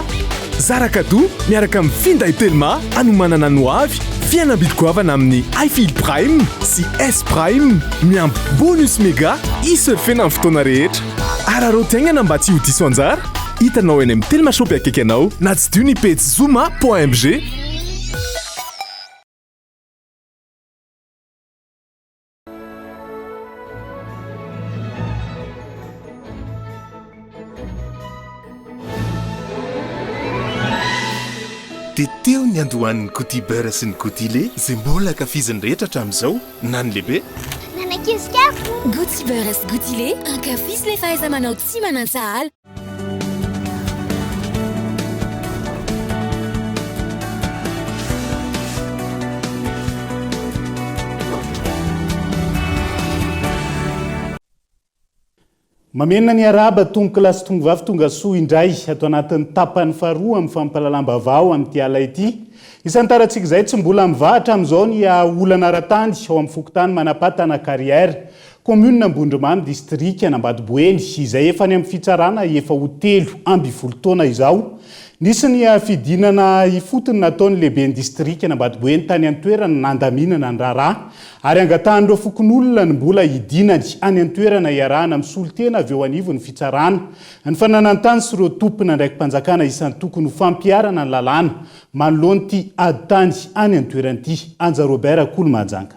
Zara cadeau miaraka amin'ny finday Telma hanomanana ny hoavy, fihenam-bidy goavana amin'ny iFeel Prime sy S Prime, miampy bonus mega hi-surfer-na amin'ny fotoana rehetra. Araraoty haingana mba tsy ho diso anjara. Hitanao eny amin'ny Telma Shop akaiky anao na tsidiho ny pejy zoma point mg. Dia teo ny niandohan'ny Gouty Beurre sy ny Gouty Lait izay mbola ankafizin'ny rehetra hatramin'izao, na ny lehibe. Na ny ankizy kely. Gouty Beurre sy Gouty Lait, ankafizo ilay fahaiza-manao tsy manan-tsahala. Mamerina ny arahaba tompokolahy sy tompovavy tonga soa indray ato anatin'ny tapany faharoa amin'ny fampahalalam-baovao amin'ity alina ity. Isantarantsika izay tsy mbola mivaha hatramin'izao ny olana ara-tany ao amin'ny fokontany Manapatana Carrière. Commune Ambondromamy, Distrikan' Ambatoboeny, izay efa any amin'ny fitsarana efa ho 13 taona izao. Nisy ny fidinana ifotony nataon'ny lehiben'ny Distrikan' Ambatoboeny tany an-toerana nandaminana ny raharaha ary angatahan'ireo fokonolona ny mbola hidinany any an-toerana hiarahana amin'ny solontena avy eo anivon'ny fitsarana ny fananan-tany sy ireo tompon'andraiki-panjakana isan-tokony ho fampiharana ny lalàna manoloana ity ady tany any an-toerana ity. Anja Robert Kolomahajanga.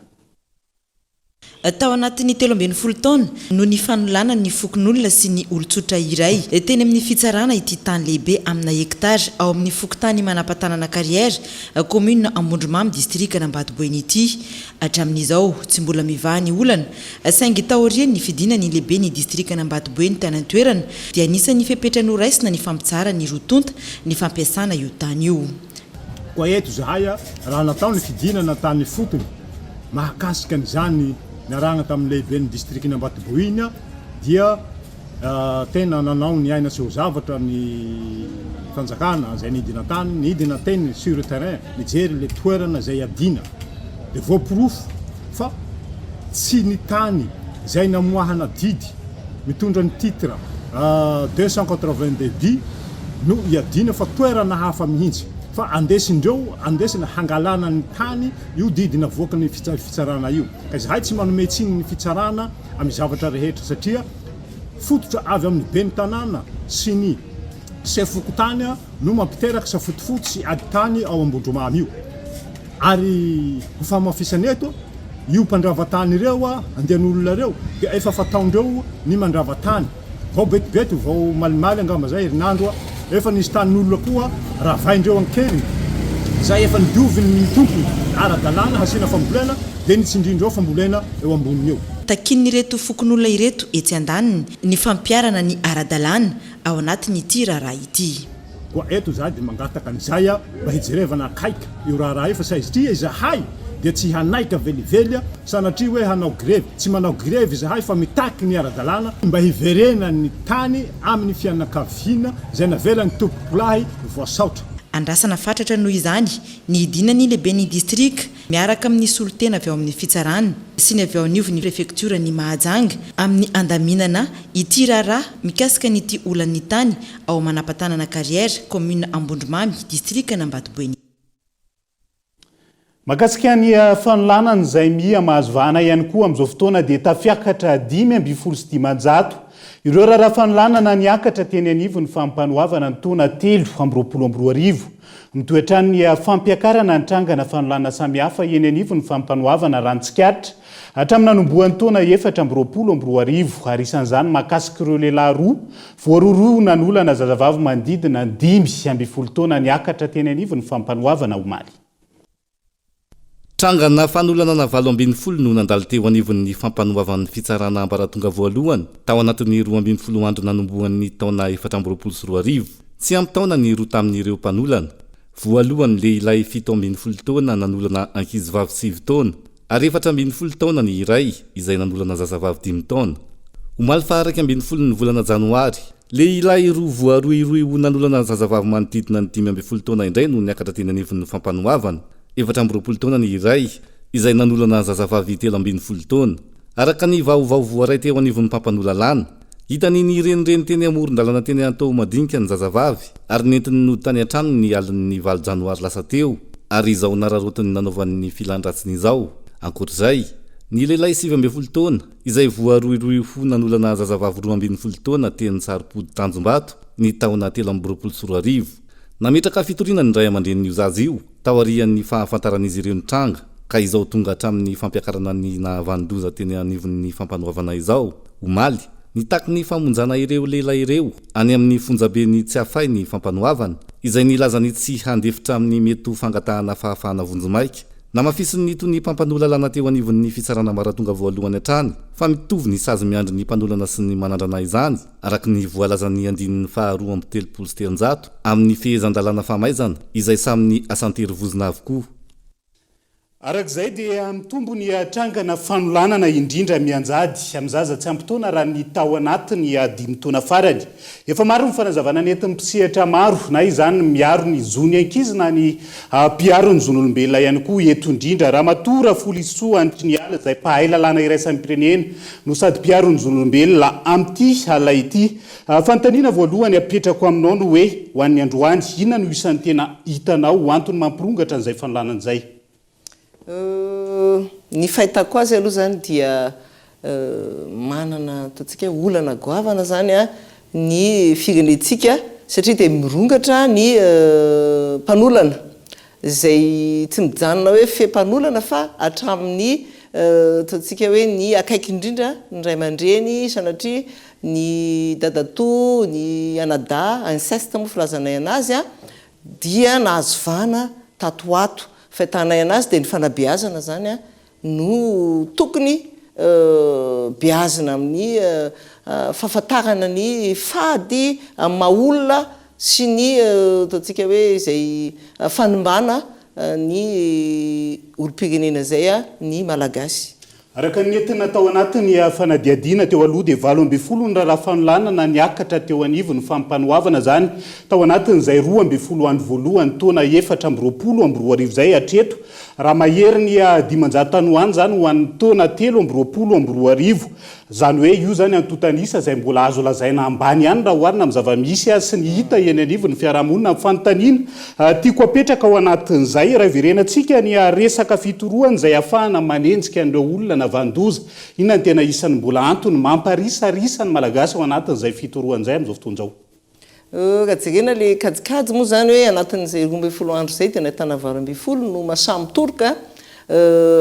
Tao anatin'ny 13 taona no nifanolanan'ny fokonolona sy ny olon-tsotra iray teny amin'ny fitsarana ity tany lehibe amina hektara ao amin'ny fokontany Manapatanana Carrière, kaominina Ambondromamy, distrikan'Ambatoboeny ity. Hatramin'izao, tsy mbola mivaha ny olana, saingy taorian'ny fidinan'ny lehiben'ny distrikan'Ambatoboeny tany an-toerana dia anisan'ny fepetra noraisina ny fampitsaharan'ny roa tonta ny fampiasana io tany io. Koa eto izahay raha natao ny fidinana tany ifotony mahakasika an'izany niarahana tamin'ny lehiben'ny distrikan'i Ambatobohina dia tena nanao ny aina tsy ho zavatra ny fanjakana izay nidina tany, nidina teny sur le terrain nijery ilay toerana izay iadiana dia voaporofo fa tsy ny tany izay namoahana didy mitondra ny titre 282 bis no iadiana fa toerana hafa mihitsy fa andesindreo andesina hangalana ny tany io didy navoakan'ny fitsarana io ka izahay tsy manome tsiny ny fitsarana amin'ny zavatra rehetra satria fototra avy amin'ny ben'ny tanàna sy ny sefo fokontany no mampiteraka safotofoto sy ady tany ao Ambondromamy io. Ary ho fahamafisana eto, io mpandrava tany ireo, andian'olona ireo, dia efa fataondreo ny mandrava tany. Vao betibety, vao omalimaly angamba izay, herinandro, efa nisy tanin'olona koa ravaindreo an-keriny, izay efa nodiovin'ny tompony ara-dalàna hasiana fambolena, dia nitsindrindreo fambolena eo amboniny eo. Takian'ireto fokonolona ireto etsy andaniny ny fampiharana ny ara-dalàna ao anatin'ity raharaha ity. Koa eto izahay dia mangataka an'izay mba hijerevana akaiky io raharaha io fa satria izahay dia tsy hanaika velively sanatria hoe hanao grevy. Tsy manao grevy izahay fa mitaky ny ara-dalàna mba hiverenan'ny tany amin'ny fianakaviana izay navelan'ny tompokolahy voasaotra. Andrasana fatratra noho izany ny hidinan'ny lehiben'ny distrika miaraka amin'ny solontena avy ao amin'ny fitsarana sy ny avy ao anivon'ny prefektioran'i Mahajanga amin'ny handaminana ity raharaha mikasika an'ity olan'ny tany ao Manapatanana Carrière, commune Ambondromamy, distrikan'Ambatoboeny. Mahakasika ny fanolanana izay miha mahazo vahana ihany koa amin'izao fotoana dia tafiakatra 515 ireo raharaha fanolanana niakatra teny anivon'ny fampanoavana ny taona 2023. Mitohy hatrany ny fampiakarana ny trangana fanolanana samihafa eny anivon'ny fampanoavana raha ny tsikaritra hatramin'ny nanombohan'ny taona 2024 ary isan'izany mahakasika ireo lehilahy roa voarohirohy ho nanolana zazavavy manodidina ny 15 taona niakatra teny anivon'ny fampanoavana omaly. Trangana fanolanana 18 no nandalo teo anivon'ny fampanoavan'ny fitsarana ambaratonga voalohany tao anatin'ny 12 andro nanombohan'ny taona 2024. Tsy ampy taona ny roa tamin'ireo mpanolana. Voalohany lehilahy 17 taona nanolana ankizivavy sivy taona ary 14 taona ny iray izay nanolana zazavavy dimy taona. Omaly faha 11 ny volana janoary, lehilahy roa voarohirohy ho nanolana zazavavy manodidina ny 15 taona indray no niakatra teny anivon'ny fampanoavana. 24 taona ny iray, izay nanolana zazavavy 13 taona. Araka ny vaovao voaray teo anivon'ny mpampanoa lalàna, Hitany nirenireny teny amoron-dalana teny Antohomadinika ny zazavavy ary nentiny nody tany an-tranony ny alin'ny valo janoary lasa teo ary izao nararaotiny nanaovany ny filan-dratsiny izao. Ankoatra izay, ny lehilahy 19 taona, izay voarohirohy ho nanolana zazavavy 12 taona teny Saropody Tanjombato ny taona 2023. Nametraka fitoriana ny ray aman-drenin'io zaza io taorian'ny fahafantaran'izy ireo ny tranga ka izao tonga hatramin'ny fampiakarana ny nahavanon-doza teny anivon'ny fampanoavana izao, omaly. Nitaky ny famonjana ireo lehilahy ireo any amin'ny fonjaben'i Tsiafahy ny fampanoavana, izay nilaza ny tsy handefitra amin'ny mety ho fangatahana fahafahana vonjimaika. Namafisin'ny tonia mpampanoa lalàna teo anivon'ny fitsarana ambaratonga voalohany hatrany fa mitovy ny sazy miandry ny mpanolana sy ny manandrana izany, araka ny voalazan'ny andininy faha 332 amin'ny fehezan-dalàna famaizana izay samy ny asan-terivozona avokoa. Araka izay dia mitombo ny trangana fanolanana indrindra mianjady amin'ny zaza tsy ampy taona raha ny tao anatin'ny dimy taona farany. Efa maro ny fanazavana nentin'ny mpisehatra maro na izany miaro ny zon'ny ankizy na ny mpiaro ny zon'olombelona ihany koa eto indrindra Ramatoa Rafolisoa Antriniala izay mpahay lalàna iraisam-pirenena no sady mpiaro ny zon'olombelona amin'ity alina ity. Fanontaniana voalohany apetrako aminao no hoe, ho an'ny androany, inona no isan'ny tena hitanao ho antony mampirongatra an'izay fanolanana izay? Ny fahitako azy aloha izany dia manana ataontsika hoe olana goavana izany ny firenentsika satria dia mirongatra ny mpanolana. Izay tsy mijanona hoe fe mpanolana fa hatramin'ny ataontsika hoe ny akaiky indrindra, ny ray aman-dreny, sanatria ny dadatoa, ny anadahy, inceste moa filazanay anazy, dia nahazo vahana tato ho ato. Fahitanay anazy dia ny fanabeazana izany no tokony beazina amin'ny fahafantarana ny fady amin'ny maha olona sy ny ataontsika hoe izay fanimbana ny olom-pirenena izay ny Malagasy. Araka ny nentina tao anatin'ny fanadihadiana teo aloha dia 18 ny raharaha fanolanana niakatra teo anivon'ny fampanoavana izany tao anatin'izay 12 andro voalohany taona 2024 izay hatreto raha mahery ny 500 tany ho any izany ho an'ny taona 2023. Izany hoe io izany antontan'isa izay mbola azo lazaina ambany ihany raha oharina amin'ny zava-misy sy ny hita eny anivon'ny fiarahamonina. Ny fanontaniana tiako apetraka ao anatin'izay, raha iverenantsika ny resaka fitorohana izay ahafahana manenjika an'ireo olona navanon-doza, inona no tena isan'ny mbola antony mamparisarisa ny Malagasy ao anatin'izay fitorohana izay amin'izao fotoana izao? Raha jerena le kajikajy moa zany hoe anatin'izay 12 andro izay dia nahitana 18 no masaha mitoroka,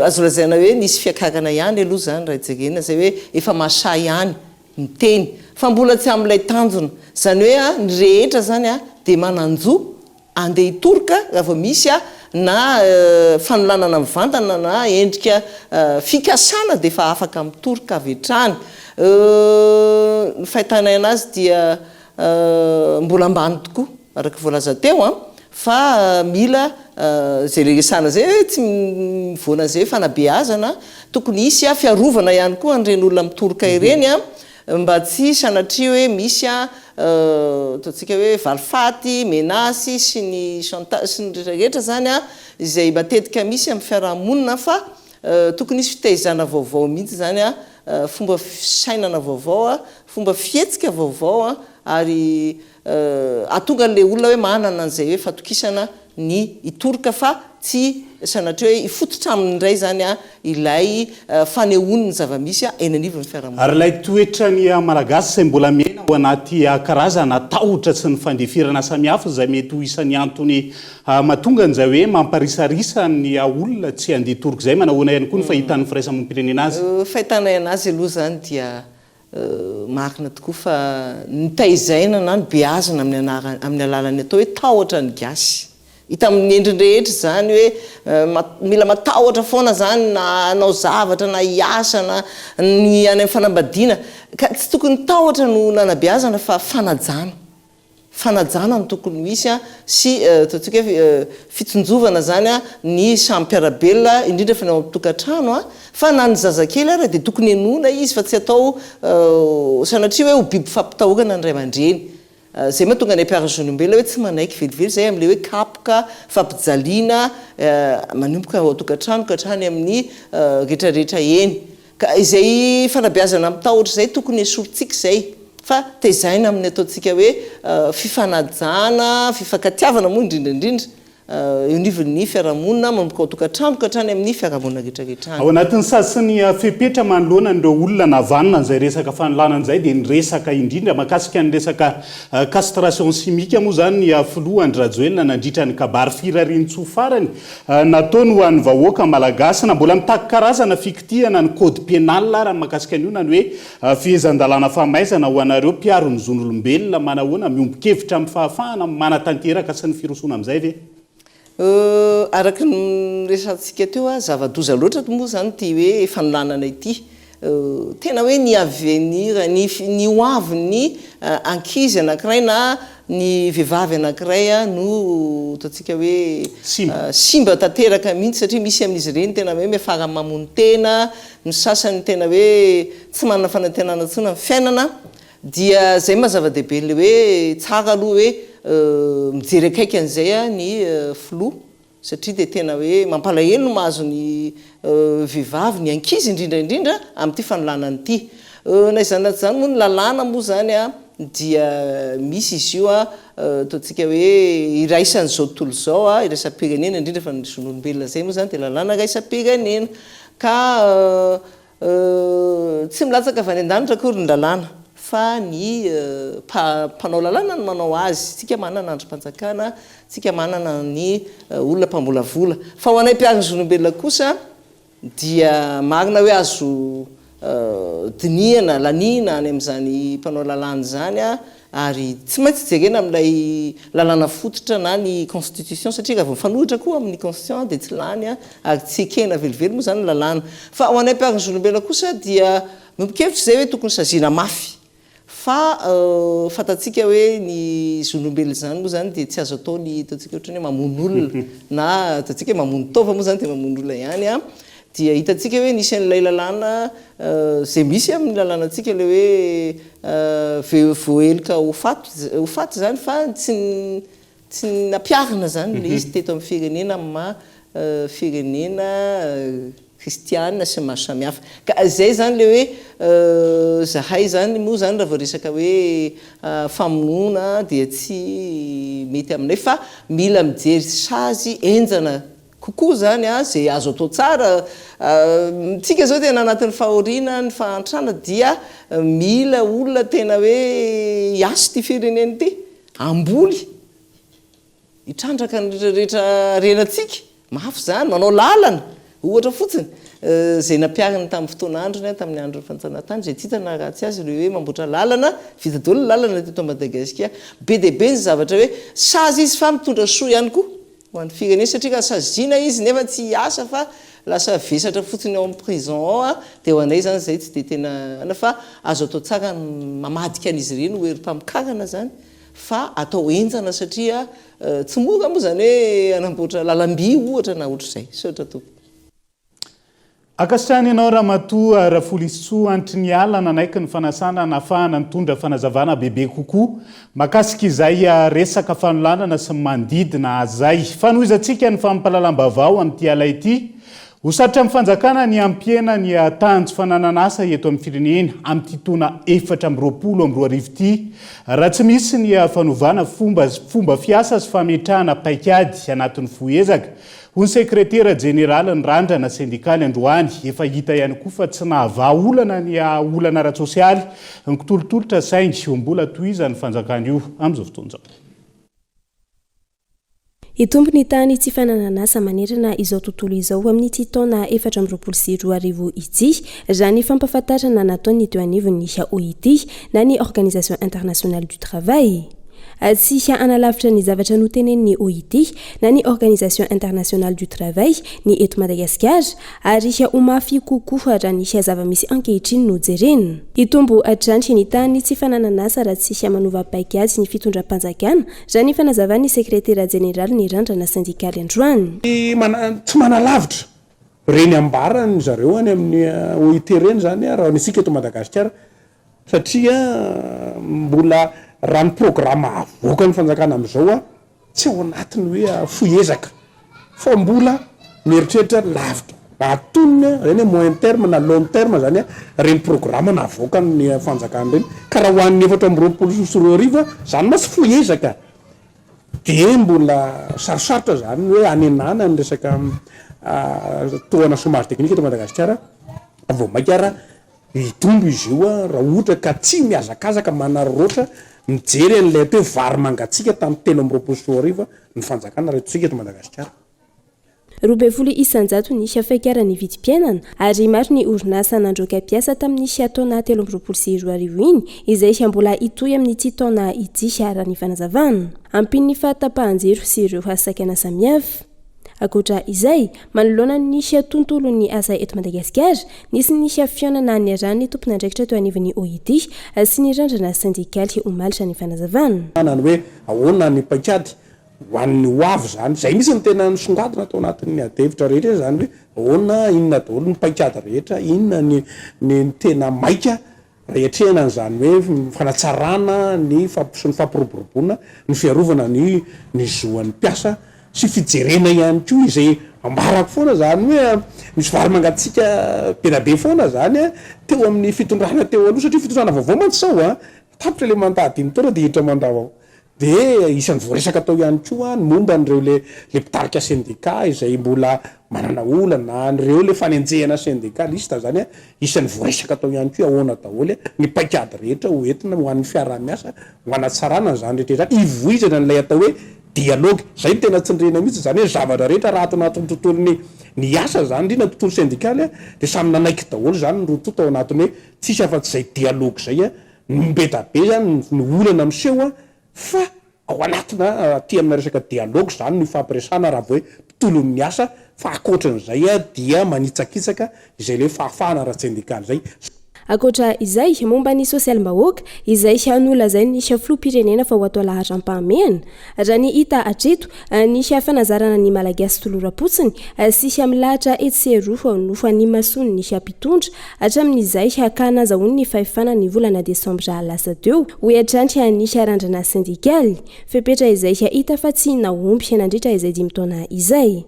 azo lazaina hoe nisy fiakarana ihany aloha izany raha jerena izay hoe efa masaha ihany miteny fa mbola tsy amin'ilay tanjona, izany hoe ny rehetra izany dia manan-jo Andeha hitoroka raha vao misy na fanolanana mivantana na endrika fikasana dia efa afaka mitoroka avy hatrany. Ny fahitanay anazy dia mbola ambany tokoa araka ny voalaza teo an, fa mila izay le resahana izay hoe tsy mivoana izay fanabeazana, tokony hisy fiarovana ihany koa an'ireny olona mitoroka ireny an, Mba tsy sanatria hoe misy ataontsika hoe valifaty, menace sy ny chantage sy ny rehetra rehetra zany izay matetika misy amin'ny fiarahamonina fa tokony hisy fitaizana vaovao mihitsy zany, fomba fisainana vaovao, fomba fihetsika vaovao ary hahatonga an'ilay olona hoe manana an'izay hoe fatokisana ny hitoroka fa tsy sanatria hoe hifototra aminy indray izany ilay fanehoany ny zava-misy eny anivon'ny fiarahamonina. Ary ilay toetran'ny Malagasy izay mbola miaina ao anaty karazana tahotra sy ny fandefirana samihafa izay mety ho isan'ny antony mahatonga an'izay hoe mamparisarisa ny olona tsy handeha hitoroka izay, manahoana ihany koa ny fahitan'ny firaisamonim-pirenena azy? Fahitanay anazy aloha izany dia Marina tokoa fa nitaizaina na nobeazina amin'ny anarana, amin'ny alalan'ny atao hoe tahotra ny gasy. Hita amin'ny endriny rehetra izany hoe mila matahotra foana izany na hanao zavatra na hiasa na ny any amin'ny fanambadiana. Ka tsy tokony tahotra no nanabeazana fa fanajana. Fanajana no tokony ho hisy sy ataontsika hoe fitsinjovana izany ny samy mpiara-belona indrindra fa ny ao an-tokantrano fa na ny zazakely ara dia tokony henoina izy fa tsy atao sanatria hoe ho biby fampitahorana ny ray aman-dreny. Izay mahatonga ny mpiara zon'olombelona hoe tsy manaiky velively izay amin'ilay hoe kapoka, fampijaliana manomboka ao an-tokantrano ka hatrany amin'ny rehetrarehetra eny. Ka izay fanabeazana amin'ny tahotra izay tokony esorintsika izay. Fa tezaina amin'ny ataontsika hoe fifanajana, fifankatiavana moa indrindra indrindra eo anivon'ny fiarahamonina, manomboka ao an-tokantrano ka hatrany amin'ny fiarahamonina rehetra rehetra any. Ao anatin'ny sazy sy ny fepetra manoloana an'ireo olona navanona an'izay resaka fanolanana izay dia niresaka indrindra mahakasika ny resaka castration chimique moa izany ny filoha Andry Rajoelina nandritra ny kabary firarian-tsoa farany nataony ho an'ny vahoaka malagasy. Na mbola mitaky karazana fikitihana ny code pénal ary ny mahakasika an'io na ny hoe fehezan-dalàna famaizana ho anareo mpiaro ny zon'olombelona manahoana miombon-kevitra amin'ny fahafahana manatanteraka sy ny firosoana amin'izay ve? Araka ny niresahantsika teo, zava-doza loatra moa izany ity hoe fanolanana ity. Tena hoe ny avenir, ny ny ho avin'ny ankizy anankiray na ny vehivavy anankiray no ataontsika hoe simba tanteraka mihitsy satria misy amin'izy ireny tena hoe miafara mamono tena, ny sasany tena hoe tsy manana fanantenana intsony amin'ny fiainana. Dia izay maha zava-dehibe an'ilay hoe tsara aloha hoe mijery akaiky an'izay ny filoha. Satria dia tena hoe mampalahelo ny mahazo ny vehivavy, ny ankizy indrindra indrindra amin'ity fanolanana ity. Na izany na tsy izany moa ny lalàna moa izany dia misy izy io ataontsika hoe iraisan'izao tontolo izao, iraisam-pirenena indrindra fa ny zon'olombelona izay moa izany dia lalàna iraisam-pirenena. Ka Tsy milatsaka avy any an-danitra akory ny lalàna fa ny mpanao lalàna no manao azy. Tsika manana andrim-panjakana, tsika manana ny olona mpamolavola. Fa ho anay mpiaro ny zon'olombelona kosa dia marina hoe azo dinihana, laniana any amin'izany mpanao lalàna izany Ary tsy maintsy jerena amin'ilay lalàna fototra na ny constitution satria raha vao mifanohitra koa amin'ny constitution dia tsy lany ary tsy ekena velively moa izany ny lalàna. Fa ho anay mpiaro ny zon'olombelona kosa dia miombon-kevitra izay hoe tokony saziana mafy fa fantatsika hoe ny zon'olombelona izany moa izany dia tsy azo atao ny ataontsika ohatran'ny hoe mamono olona na ataontsika hoe mamono taova moa izany dia mamono olona ihany an. Dia hitantsika hoe nisy an'ilay lalàna izay misy amin'ny lalànantsika ilay hoe voaheloka ho faty ho faty izany fa tsy tsy nampiharina izany ilay izy teto amin'ny firenena amin'ny maha firenena kristiana sy maro samihafa. Ka izay izany ilay hoe zahay izany moa izany raha vao resaka hoe famonoana dia tsy mety aminay fa mila mijery sazy henjana Kokoa zany a, ze azo atao tsara, tsika zao tena anatin'ny fahoriana, ny fahantrana dia mila olona tena hoe hiasa ity firenena ity, hamboly, hitrandraka ny rehetra rehetra harenantsika, mafy zany, manao lalana ohatra fotsiny, zay nampihariny tamin'ny fotoan'androny, tamin'ny andron'ny fanjanahantany, zay tsy hita na ratsy azy le hoe mamboatra lalana, vita daholo ny lalana teto Madagasikara, be dia be ny zavatra hoe sazy izy fa mitondra soa ihany koa. Ho an'ny firenena satria raha saziana izy nefa tsy hiasa fa lasa vesatra fotsiny ao amin'ny prison ao a, dia ho anay izany izay tsy dia tena ana fa azo atao tsara ny mamadika an'izy ireny ho herim-pamokarana izany fa atao henjana satria tsy mora moa izany hoe hanamboatra lalam-by ohatra na ohatr'izay. Misaotra tompoko. Ankasitrahana ianao Ramatoa Rafolisoa Antriniala nanaiky ny fanasana nahafahana nitondra fanazavana bebe kokoa makasika izay resaka fanolanana sy ny manodidina azy izay. Fanohizantsika ny fampahalalam-baovao amin'ity ala ity. Ho sarotra amin'ny fanjakana ny hampihena ny tahan'ny tsy fananan'asa eto amin'ny firenena amin'ity taona 2024 ity raha tsy misy ny fanovana fomba fomba fiasa sy fametrahana paikady anatin'ny fohy ezaka Hoy ny sekretera jeneralin'ny Randrana sendikaly androany, efa hita ihany koa fa tsy nahavaha olana ny olana ara-tsosialy ny kitolotolotra saingy mbola tohizan'ny fanjakana io amin'izao fotoana izao. Hitombo ny tahan'ny tsy fananan'asa manerana izao tontolo izao amin'ity taona 2024 ity, raha ny fampahafantarana nataon'ny teo anivon'ny OIT na ny Organisation Internationale du Travail. Tsy hanalavitra ny zavatra notenenin'ny OIT na ny Organisation Internationale du Travail ny eto Madagasikara ary ho mafy kokoa raha ny zava-misy ankehitriny no jerena. Hitombo hatrany ny tahan'ny tsy fananan'asa raha tsy manova paikady ny fitondram-panjakana, raha ny fanazavan'ny sekretera jeneralin'ny Randrana sendikaly androany. Tsy manalavitra ireny ambaran'ny zareo any amin'ny OIT ireny izany raha ny antsika eto Madagasikara Satria mbola raha ny programa avoakan'ny fanjakana amin'izao tsy ao anatin'ny hoe fohy ezaka fa mbola mieritreritra lavitra. antonony zany hoe moyen terme na long terme zany ireny programa navoakan'ny fanjakana ireny ka raha ho an'ny 2024 zany mantsy fohy ezaka dia mbola sarosarotra zany ny hoe hanenana ny resaka tohana chomage technique eto Madagasikara vao mainka ara Hitombo izy io raha ohatra ka tsy mihazakazaka manararaotra mijery an'ilay atao hoe vary mangatsiaka tamin'ny 2023 ny fanjakana raha eto isika eto Madagasikara. 12% ny fiakaran'ny vidim-piainana ary maro ny orinasa nandroaka mpiasa tamin'ny taona 2023 iny izay mbola hitohy amin'ity taona ity raha ny fanazavana. Ampian'ny fahatapahan-jiro sy ireo sakana samihafa. Ankoatra izay, manoloana ny tontolon'ny asa eto Madagasikara, nisy ny fihaonana niarahan'ny tompon'andraikitra teo anivon'ny OID sy ny randrana sendikaly omaly raha ny fanazavana. Na ny hoe ahoana ny paikady ho an'ny ho avy izany. Izay mihitsy no tena nisongadina tao anatin'ny adihevitra rehetra izany hoe ahoana, inona daholo ny paikady rehetra, inona ny ny tena maika Raha hiatrehana an'izany hoe fanatsarana ny sy ny fampiroboroboana ny fiarovana ny ny zoan'ny mpiasa sy fijerena ihany koa izay ambarako foana izany hoe misy vary mangatsiaka be dia be foana izany teo amin'ny fitondrana teo aloha satria fitondrana vaovao mantsy izao an, tapitra ilay mandat dimy taona dia hiditra mandat vaovao. Dia isan'ny voaresaka tao ihany koa ny momba an'ireo le le mpitarika sendika izay mbola manana olana, an'ireo le fanenjehana sendikalista zany an, isan'ny voaresaka tao ihany koa ahoana daholo ny paikady rehetra ho entina ho an'ny fiaraha-miasa ho hanatsarana an'izany rehetra izany, hivoizana an'ilay atao hoe dialogue, izay no tena tsindriana mihitsy, izany hoe ny zavatra rehetra raha ato anatin'ny tontolon'ny ny asa izany indrindra ny tontolo sendikaly an, dia samy nanaiky daholo izany ny roa tonta ao anatin'ny hoe tsisy afa-tsy izay dialogue izay an, Ny be da be zany ny olana miseho an, fa ao anatina aty amina resaka dialogue zany no ifampiresahana raha vao hoe tontolon'ny asa, fa ankoatran'izay an dia manitsakitsaka izay le fahafahana ara-tsendikaly zay. Ankoatra izay, momba ny sosialim-bahoaka, izay nolazain'ny filoham-pirenena fa ho atao laharam-pahamehana, Raha ny hita hatreto, ny fanazarana ny Malagasy toloram-potsiny sy milahatra etsy sy eroa no nimasoan'ny mpitondra hatramin'izay ka nazahoany ny fahefana ny volana desambra lasa teo, hoy hatrany ny randrana sendikaly. Fepetra izay hita fa tsy nahomby nandritra izay dimy taona izay.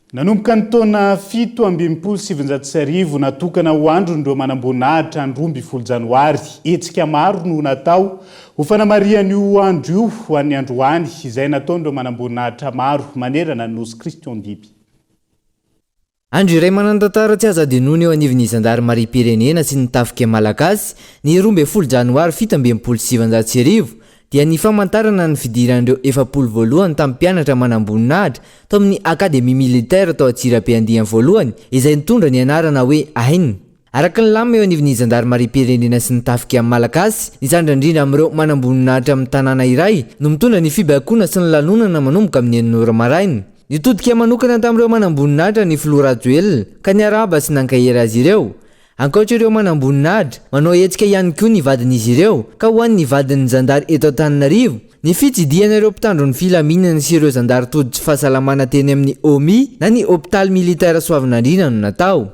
Nanomboka ny taona 1967, natokana ho andron'ireo manamboninahitra ny 12 janoary. Hetsika maro no natao ho fanamarihana io andro io ho an'ny androany, izay nataon'ireo manamboninahitra maro manerana ny Nosy Christian Diby. Andro iray manan-tantara tsy azo adinoina eo anivon'ny zandarimariam-pirenena sy ny tafika malagasy ny 12 janoary 1967 dia ny famantarana ny fidiran'ireo 40 voalohany tamin'ny mpianatra manamboninahitra tao amin'ny Académie Militaire tao Antsirabe andiany voalohany izay nitondra ny anarana hoe Aina. Araka ny lamina eo anivon'ny zandarimariam-pirenena sy ny tafika malagasy, ny zandry indrindra amin'ireo manamboninahitra amin'ny tanàna iray no mitondra ny fibaikoana sy ny lanonana manomboka amin'ny enina ora maraina. Nitodika manokana tamin'ireo manamboninahitra ny filoha Rajoelina ka niarahaba sy nankahery azy ireo. Ankoatra ireo manamboninahitra, manao hetsika ihany koa ny vadin'izy ireo, ka ho an'ny vadin'ny zandary eto Antananarivo, ny fitsidihana ireo mpitandro ny filaminana sy ireo zandary tody tsy fahasalamana teny amin'ny HOMI na ny Hopitaly Militaire Soavinandriana no natao.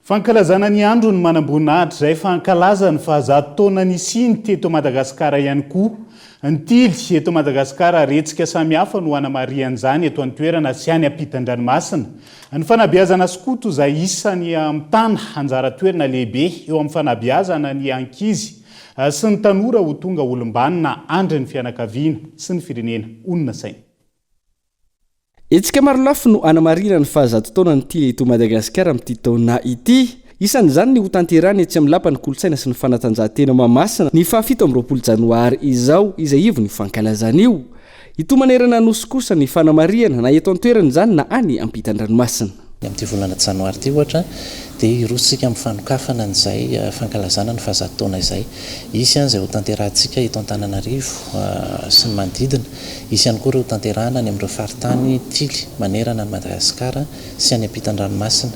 Fankalazana ny andron'ny manamboninahitra izay fankalaza ny fahazato taona nisiany teto Madagasikara ihany koa ny Tily eto Madagasikara ary hetsika samihafa no hanamarihana izany eto an-toerana sy any ampitan-dranomasina. Ny fanabeazana skoto izay isany mitana anjara toerana lehibe eo amin'ny fanabeazana ny ankizy sy ny tanora ho tonga olom-banona andrin'ny fianakaviana sy ny firenena honina saina. Hetsika marolafy no hanamarihana ny fahazato taonan'ny Tily eto Madagasikara amin'ity taona ity. Isan'izany ny hotanterahina etsy amin'ny Lapan'ny Kolontsaina sy ny Fanatanjahantena Mahamasina ny faha 27 janoary izao, izay ivon'io fankalazana io. Hitohy manerana ny Nosy kosa ny fanamarihana, na eto an-toerana izany na any ampitan-dranomasina. Ny amin'ity volana janoary ity ohatra dia hiroso isika amin'ny fanokafana an'izay fankalazana ny fahazato taona izay. Hisy izay hotanterahantsika eto Antananarivo sy ny manodidina, hisy ihany koa ireo hotanterahana any amin'ireo faritany tily manerana an'i Madagasikara sy any ampitan-dranomasina.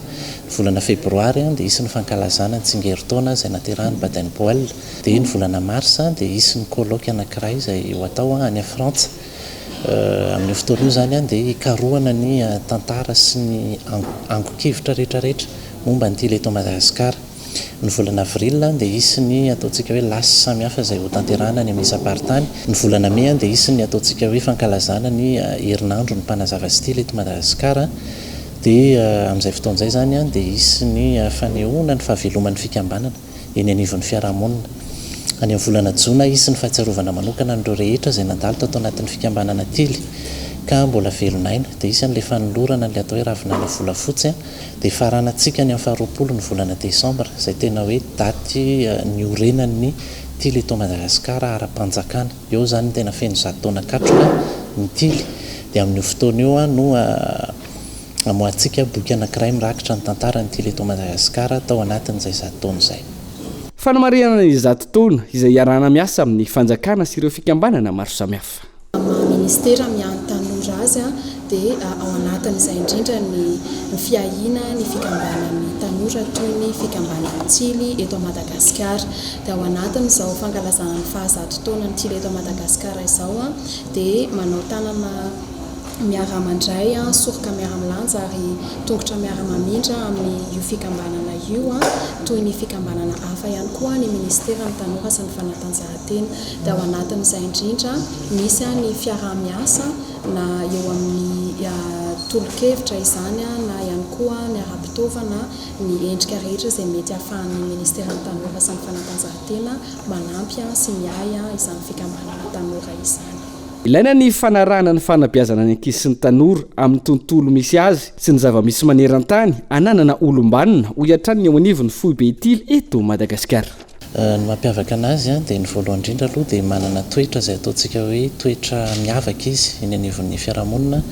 Ny volana febroary dia hisy ny fankalazana ny tsingerin-taona izay naterahan'i Baden Powell. Dia ny volana marsa dia hisy ny colloque anankiray izay ho atao any Frantsa. Amin'io fotoana io izany dia hikarohana ny tantara sy ny angon-kevitra rehetrarehetra momba ny tily eto Madagasikara. Ny volana avril dia hisy ny ataontsika hoe lasy samihafa izay hotanterahina any amin'ny isam-paritany. Ny volana mey dia hisy ny ataontsika hoe fankalazana ny herinandron'ny mpanazava sy tily eto Madagasikara. Dia amin'izay fotoana izay izany dia hisy ny fanehoana ny fahaveloman'ny fikambanana eny anivon'ny fiarahamonina. Any amin'ny volana jona hisy ny fahatsiarovana manokana an'ireo rehetra izay nandalo tato anatin'ny fikambanana Tily ka mbola velon'aina. Dia hisy an'ilay fanolorana an'ilay atao hoe ravinala volafotsy. Dia faranantsika any amin'ny faharoapolo ny volana desambra, izay tena hoe daty niorenan'ny Tily eto Madagasikara ara-panjakana. Eo izany no tena feno zato taona katroka ny Tily. Dia amin'io fotoana io no hamoahantsika boky anankiray mirakitra ny tantaran'ny Tily eto Madagasikara tao anatin'izay zato taona izay. Fanamarihana ny zato taona izay iarahana miasa amin'ny fanjakana sy ireo fikambanana maro samihafa. Amin'ny maha minisitera miahy ny tanora azy dia ao anatin'izay indrindra ny fiahiana ny fikambanan'ny tanora toy ny fikambanan'ny Tily eto Madagasikara. Dia ao anatin'izao fankalazana ny fahazato taonan'ny Tily eto Madagasikara izao dia manao tanana miara-mandray, soroka miara-milanja ary tongotra miara-mamindra amin'io fikambanana io toy ny fikambanana hafa ihany koa ny minisiteran'ny tanora sy ny fanatanjahantena. Dia ao anatin'izay indrindra misy ny fiaraha-miasa na eo amin'ny tolo-kevitra izany na ihany koa ny ara-pitaovana, ny endrika rehetra izay mety ahafahan'ny Ministeran'ny Tanora sy ny Fanatanjahantena manampy sy miahy izany fikambanana tanora izany. Ilaina ny fanarahana ny fanabeazana ny ankizy sy ny tanora amin'ny tontolo misy azy sy ny zava-misy maneran-tany ananana olom-banona, hoy hatrany ny eo anivon'ny foibe Tily eto Madagasikara. Ny mampiavaka anazy dia ny voalohany indrindra aloha dia manana toetra izay ataontsika hoe toetra miavaka izy eny anivon'ny fiarahamonina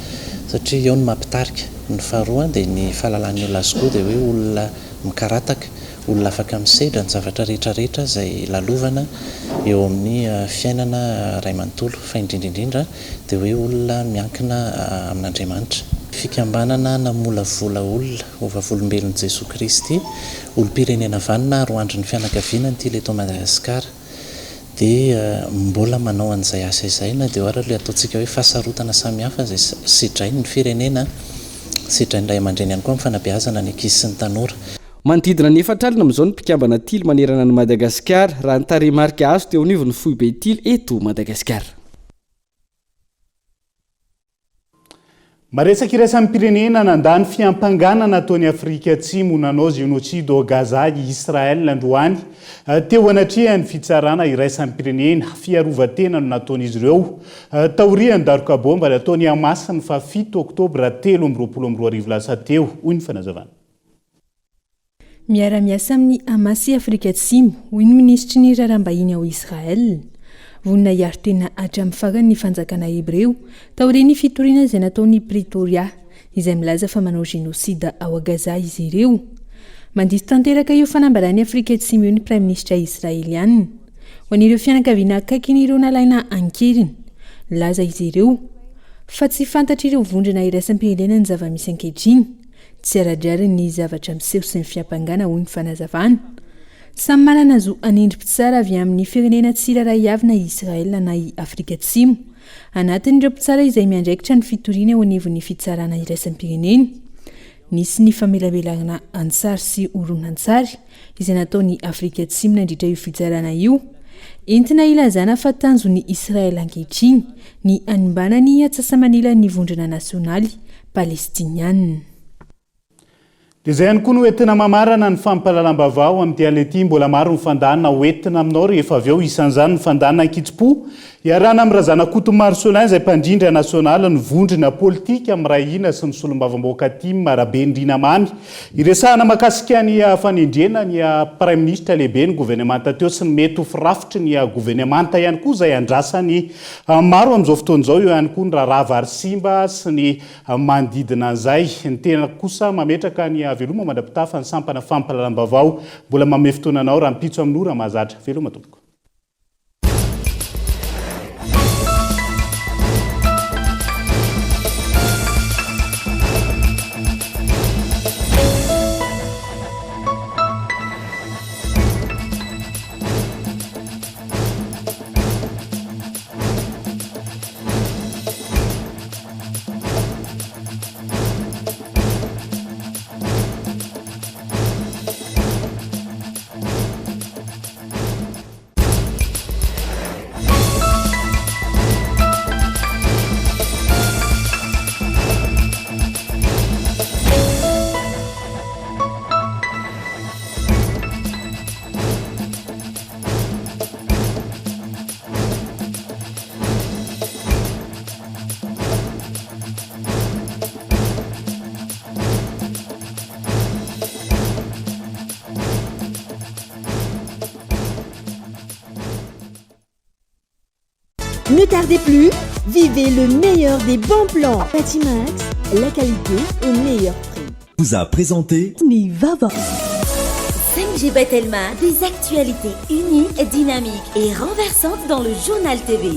satria eo ny maha mpitarika. Ny faharoa dia ny fahalalan'ny olona azy koa dia hoe olona mikarataka, olona afaka misedra ny zavatra rehetra rehetra izay lalovana eo amin'ny fiainana iray manontolo fa indrindra indrindra dia hoe olona miankina amin'Andriamanitra. Fikambanana namolavola olona ho vavolombelon'i Jesoa Kristy, olom-pirenena vanona ary ho andrin'ny fianakaviana ny Tily eto Madagasikara dia mbola manao an'izay asa izay na dia eo ary ilay ataontsika hoe fahasarotana samihafa izay sedrain'ny firenena, sedrain'ny ray aman-dreny ihany koa amin'ny fanabeazana ny ankizy sy ny tanora. Manodidina ny 40 amin'izao ny mpikambana Tily manerana an'i Madagasikara, raha ny tarehimarika azo teo anivon'ny foibe Tily eto Madagasikara. Maresaka iraisam-pirenena nandà ny fiampangana nataon'i Afrika Atsimo nanao génocide ao Gaza i Israel androany teo anatrehan'ny fitsarana iraisam-pirenena. Fiarovan-tena no nataon'izy ireo taorian'ny daroka baomba nataon'i Hamas ny fahafito oktobra 2023 lasa teo, hoy ny fanazavana. Miara-miasa amin'ny Hamas i Afrika Atsimo, hoy ny minisitry ny Raharaham-bahiny ao Israel. Vonona hiaro tena hatramin'ny farany ny fanjakana hebreo, taorian'ny fitoriana izay nataon'i Pretoria, izay milaza fa manao génocide ao Gaza izy ireo. Mandiso tanteraka io fanambaran'i Afrika Atsimo io ny praiminisitra israeliana. Ho an'ireo fianakaviana akaikin'ireo nalaina an-keriny, nilaza izy ireo fa tsy fantatr'ireo vondrona iraisam-pirenena ny zava-misy ankehitriny. Tsy ara-drariny ny zavatra miseho sy ny fiampangana, hoy ny fanazavana. Samy manana zo hanendry mpitsara avy amin'ny firenena tsirairay avy na i Israel na i Afrika Atsimo. Anatin'ireo mpitsara izay miandraikitra ny fitoriana eo anivon'ny fitsarana iraisam-pirenena. Nisy ny famelabelarana an-tsary sy horonantsary izay nataon'i Afrika Atsimo nandritra io fitsarana io. Entina ilazana fa tanjon'i Israel ankehitriny ny hanimbana ny atsasa-manilan'ny vondrona nasionaly Palestiniana. Dia izay ihany koa no entina mamarana ny fampahalalam-baovao amin'ity alina ity. Mbola maro ny fandana ho entina aminao rehefa avy eo, isan'izany ny fandana an-kitsim-po iarahana amin'i Razanakoto Marcelin izay mpandrindra nasionaly ny vondrona politika miray hina sy ny solombavambahoaka tim Rabenirina Mamy. Iresahana mahakasika ny fanendrena ny praiminisitra lehibe ny govenemanta teo sy ny mety ho firafitry ny govenemanta ihany koa izay andrasan'ny Maro amin'izao fotoana izao eo ihany koa ny raharaha vary simba sy ny manodidina an'izay. Ny tena kosa mametraka ny veloma mandra-pitafa ny sampana fampahalalam-baovao. Mbola manome fotoana anao rahampitso amin'ny ora mahazatra. Veloma tompoko. Ne tardez plus, vivez le meilleur des bons plans. Batimax, la qualité au meilleur prix. Vous a présenté Ny vaovao. 5G by Telma, des actualités uniques, dynamiques et renversantes dans le journal TV.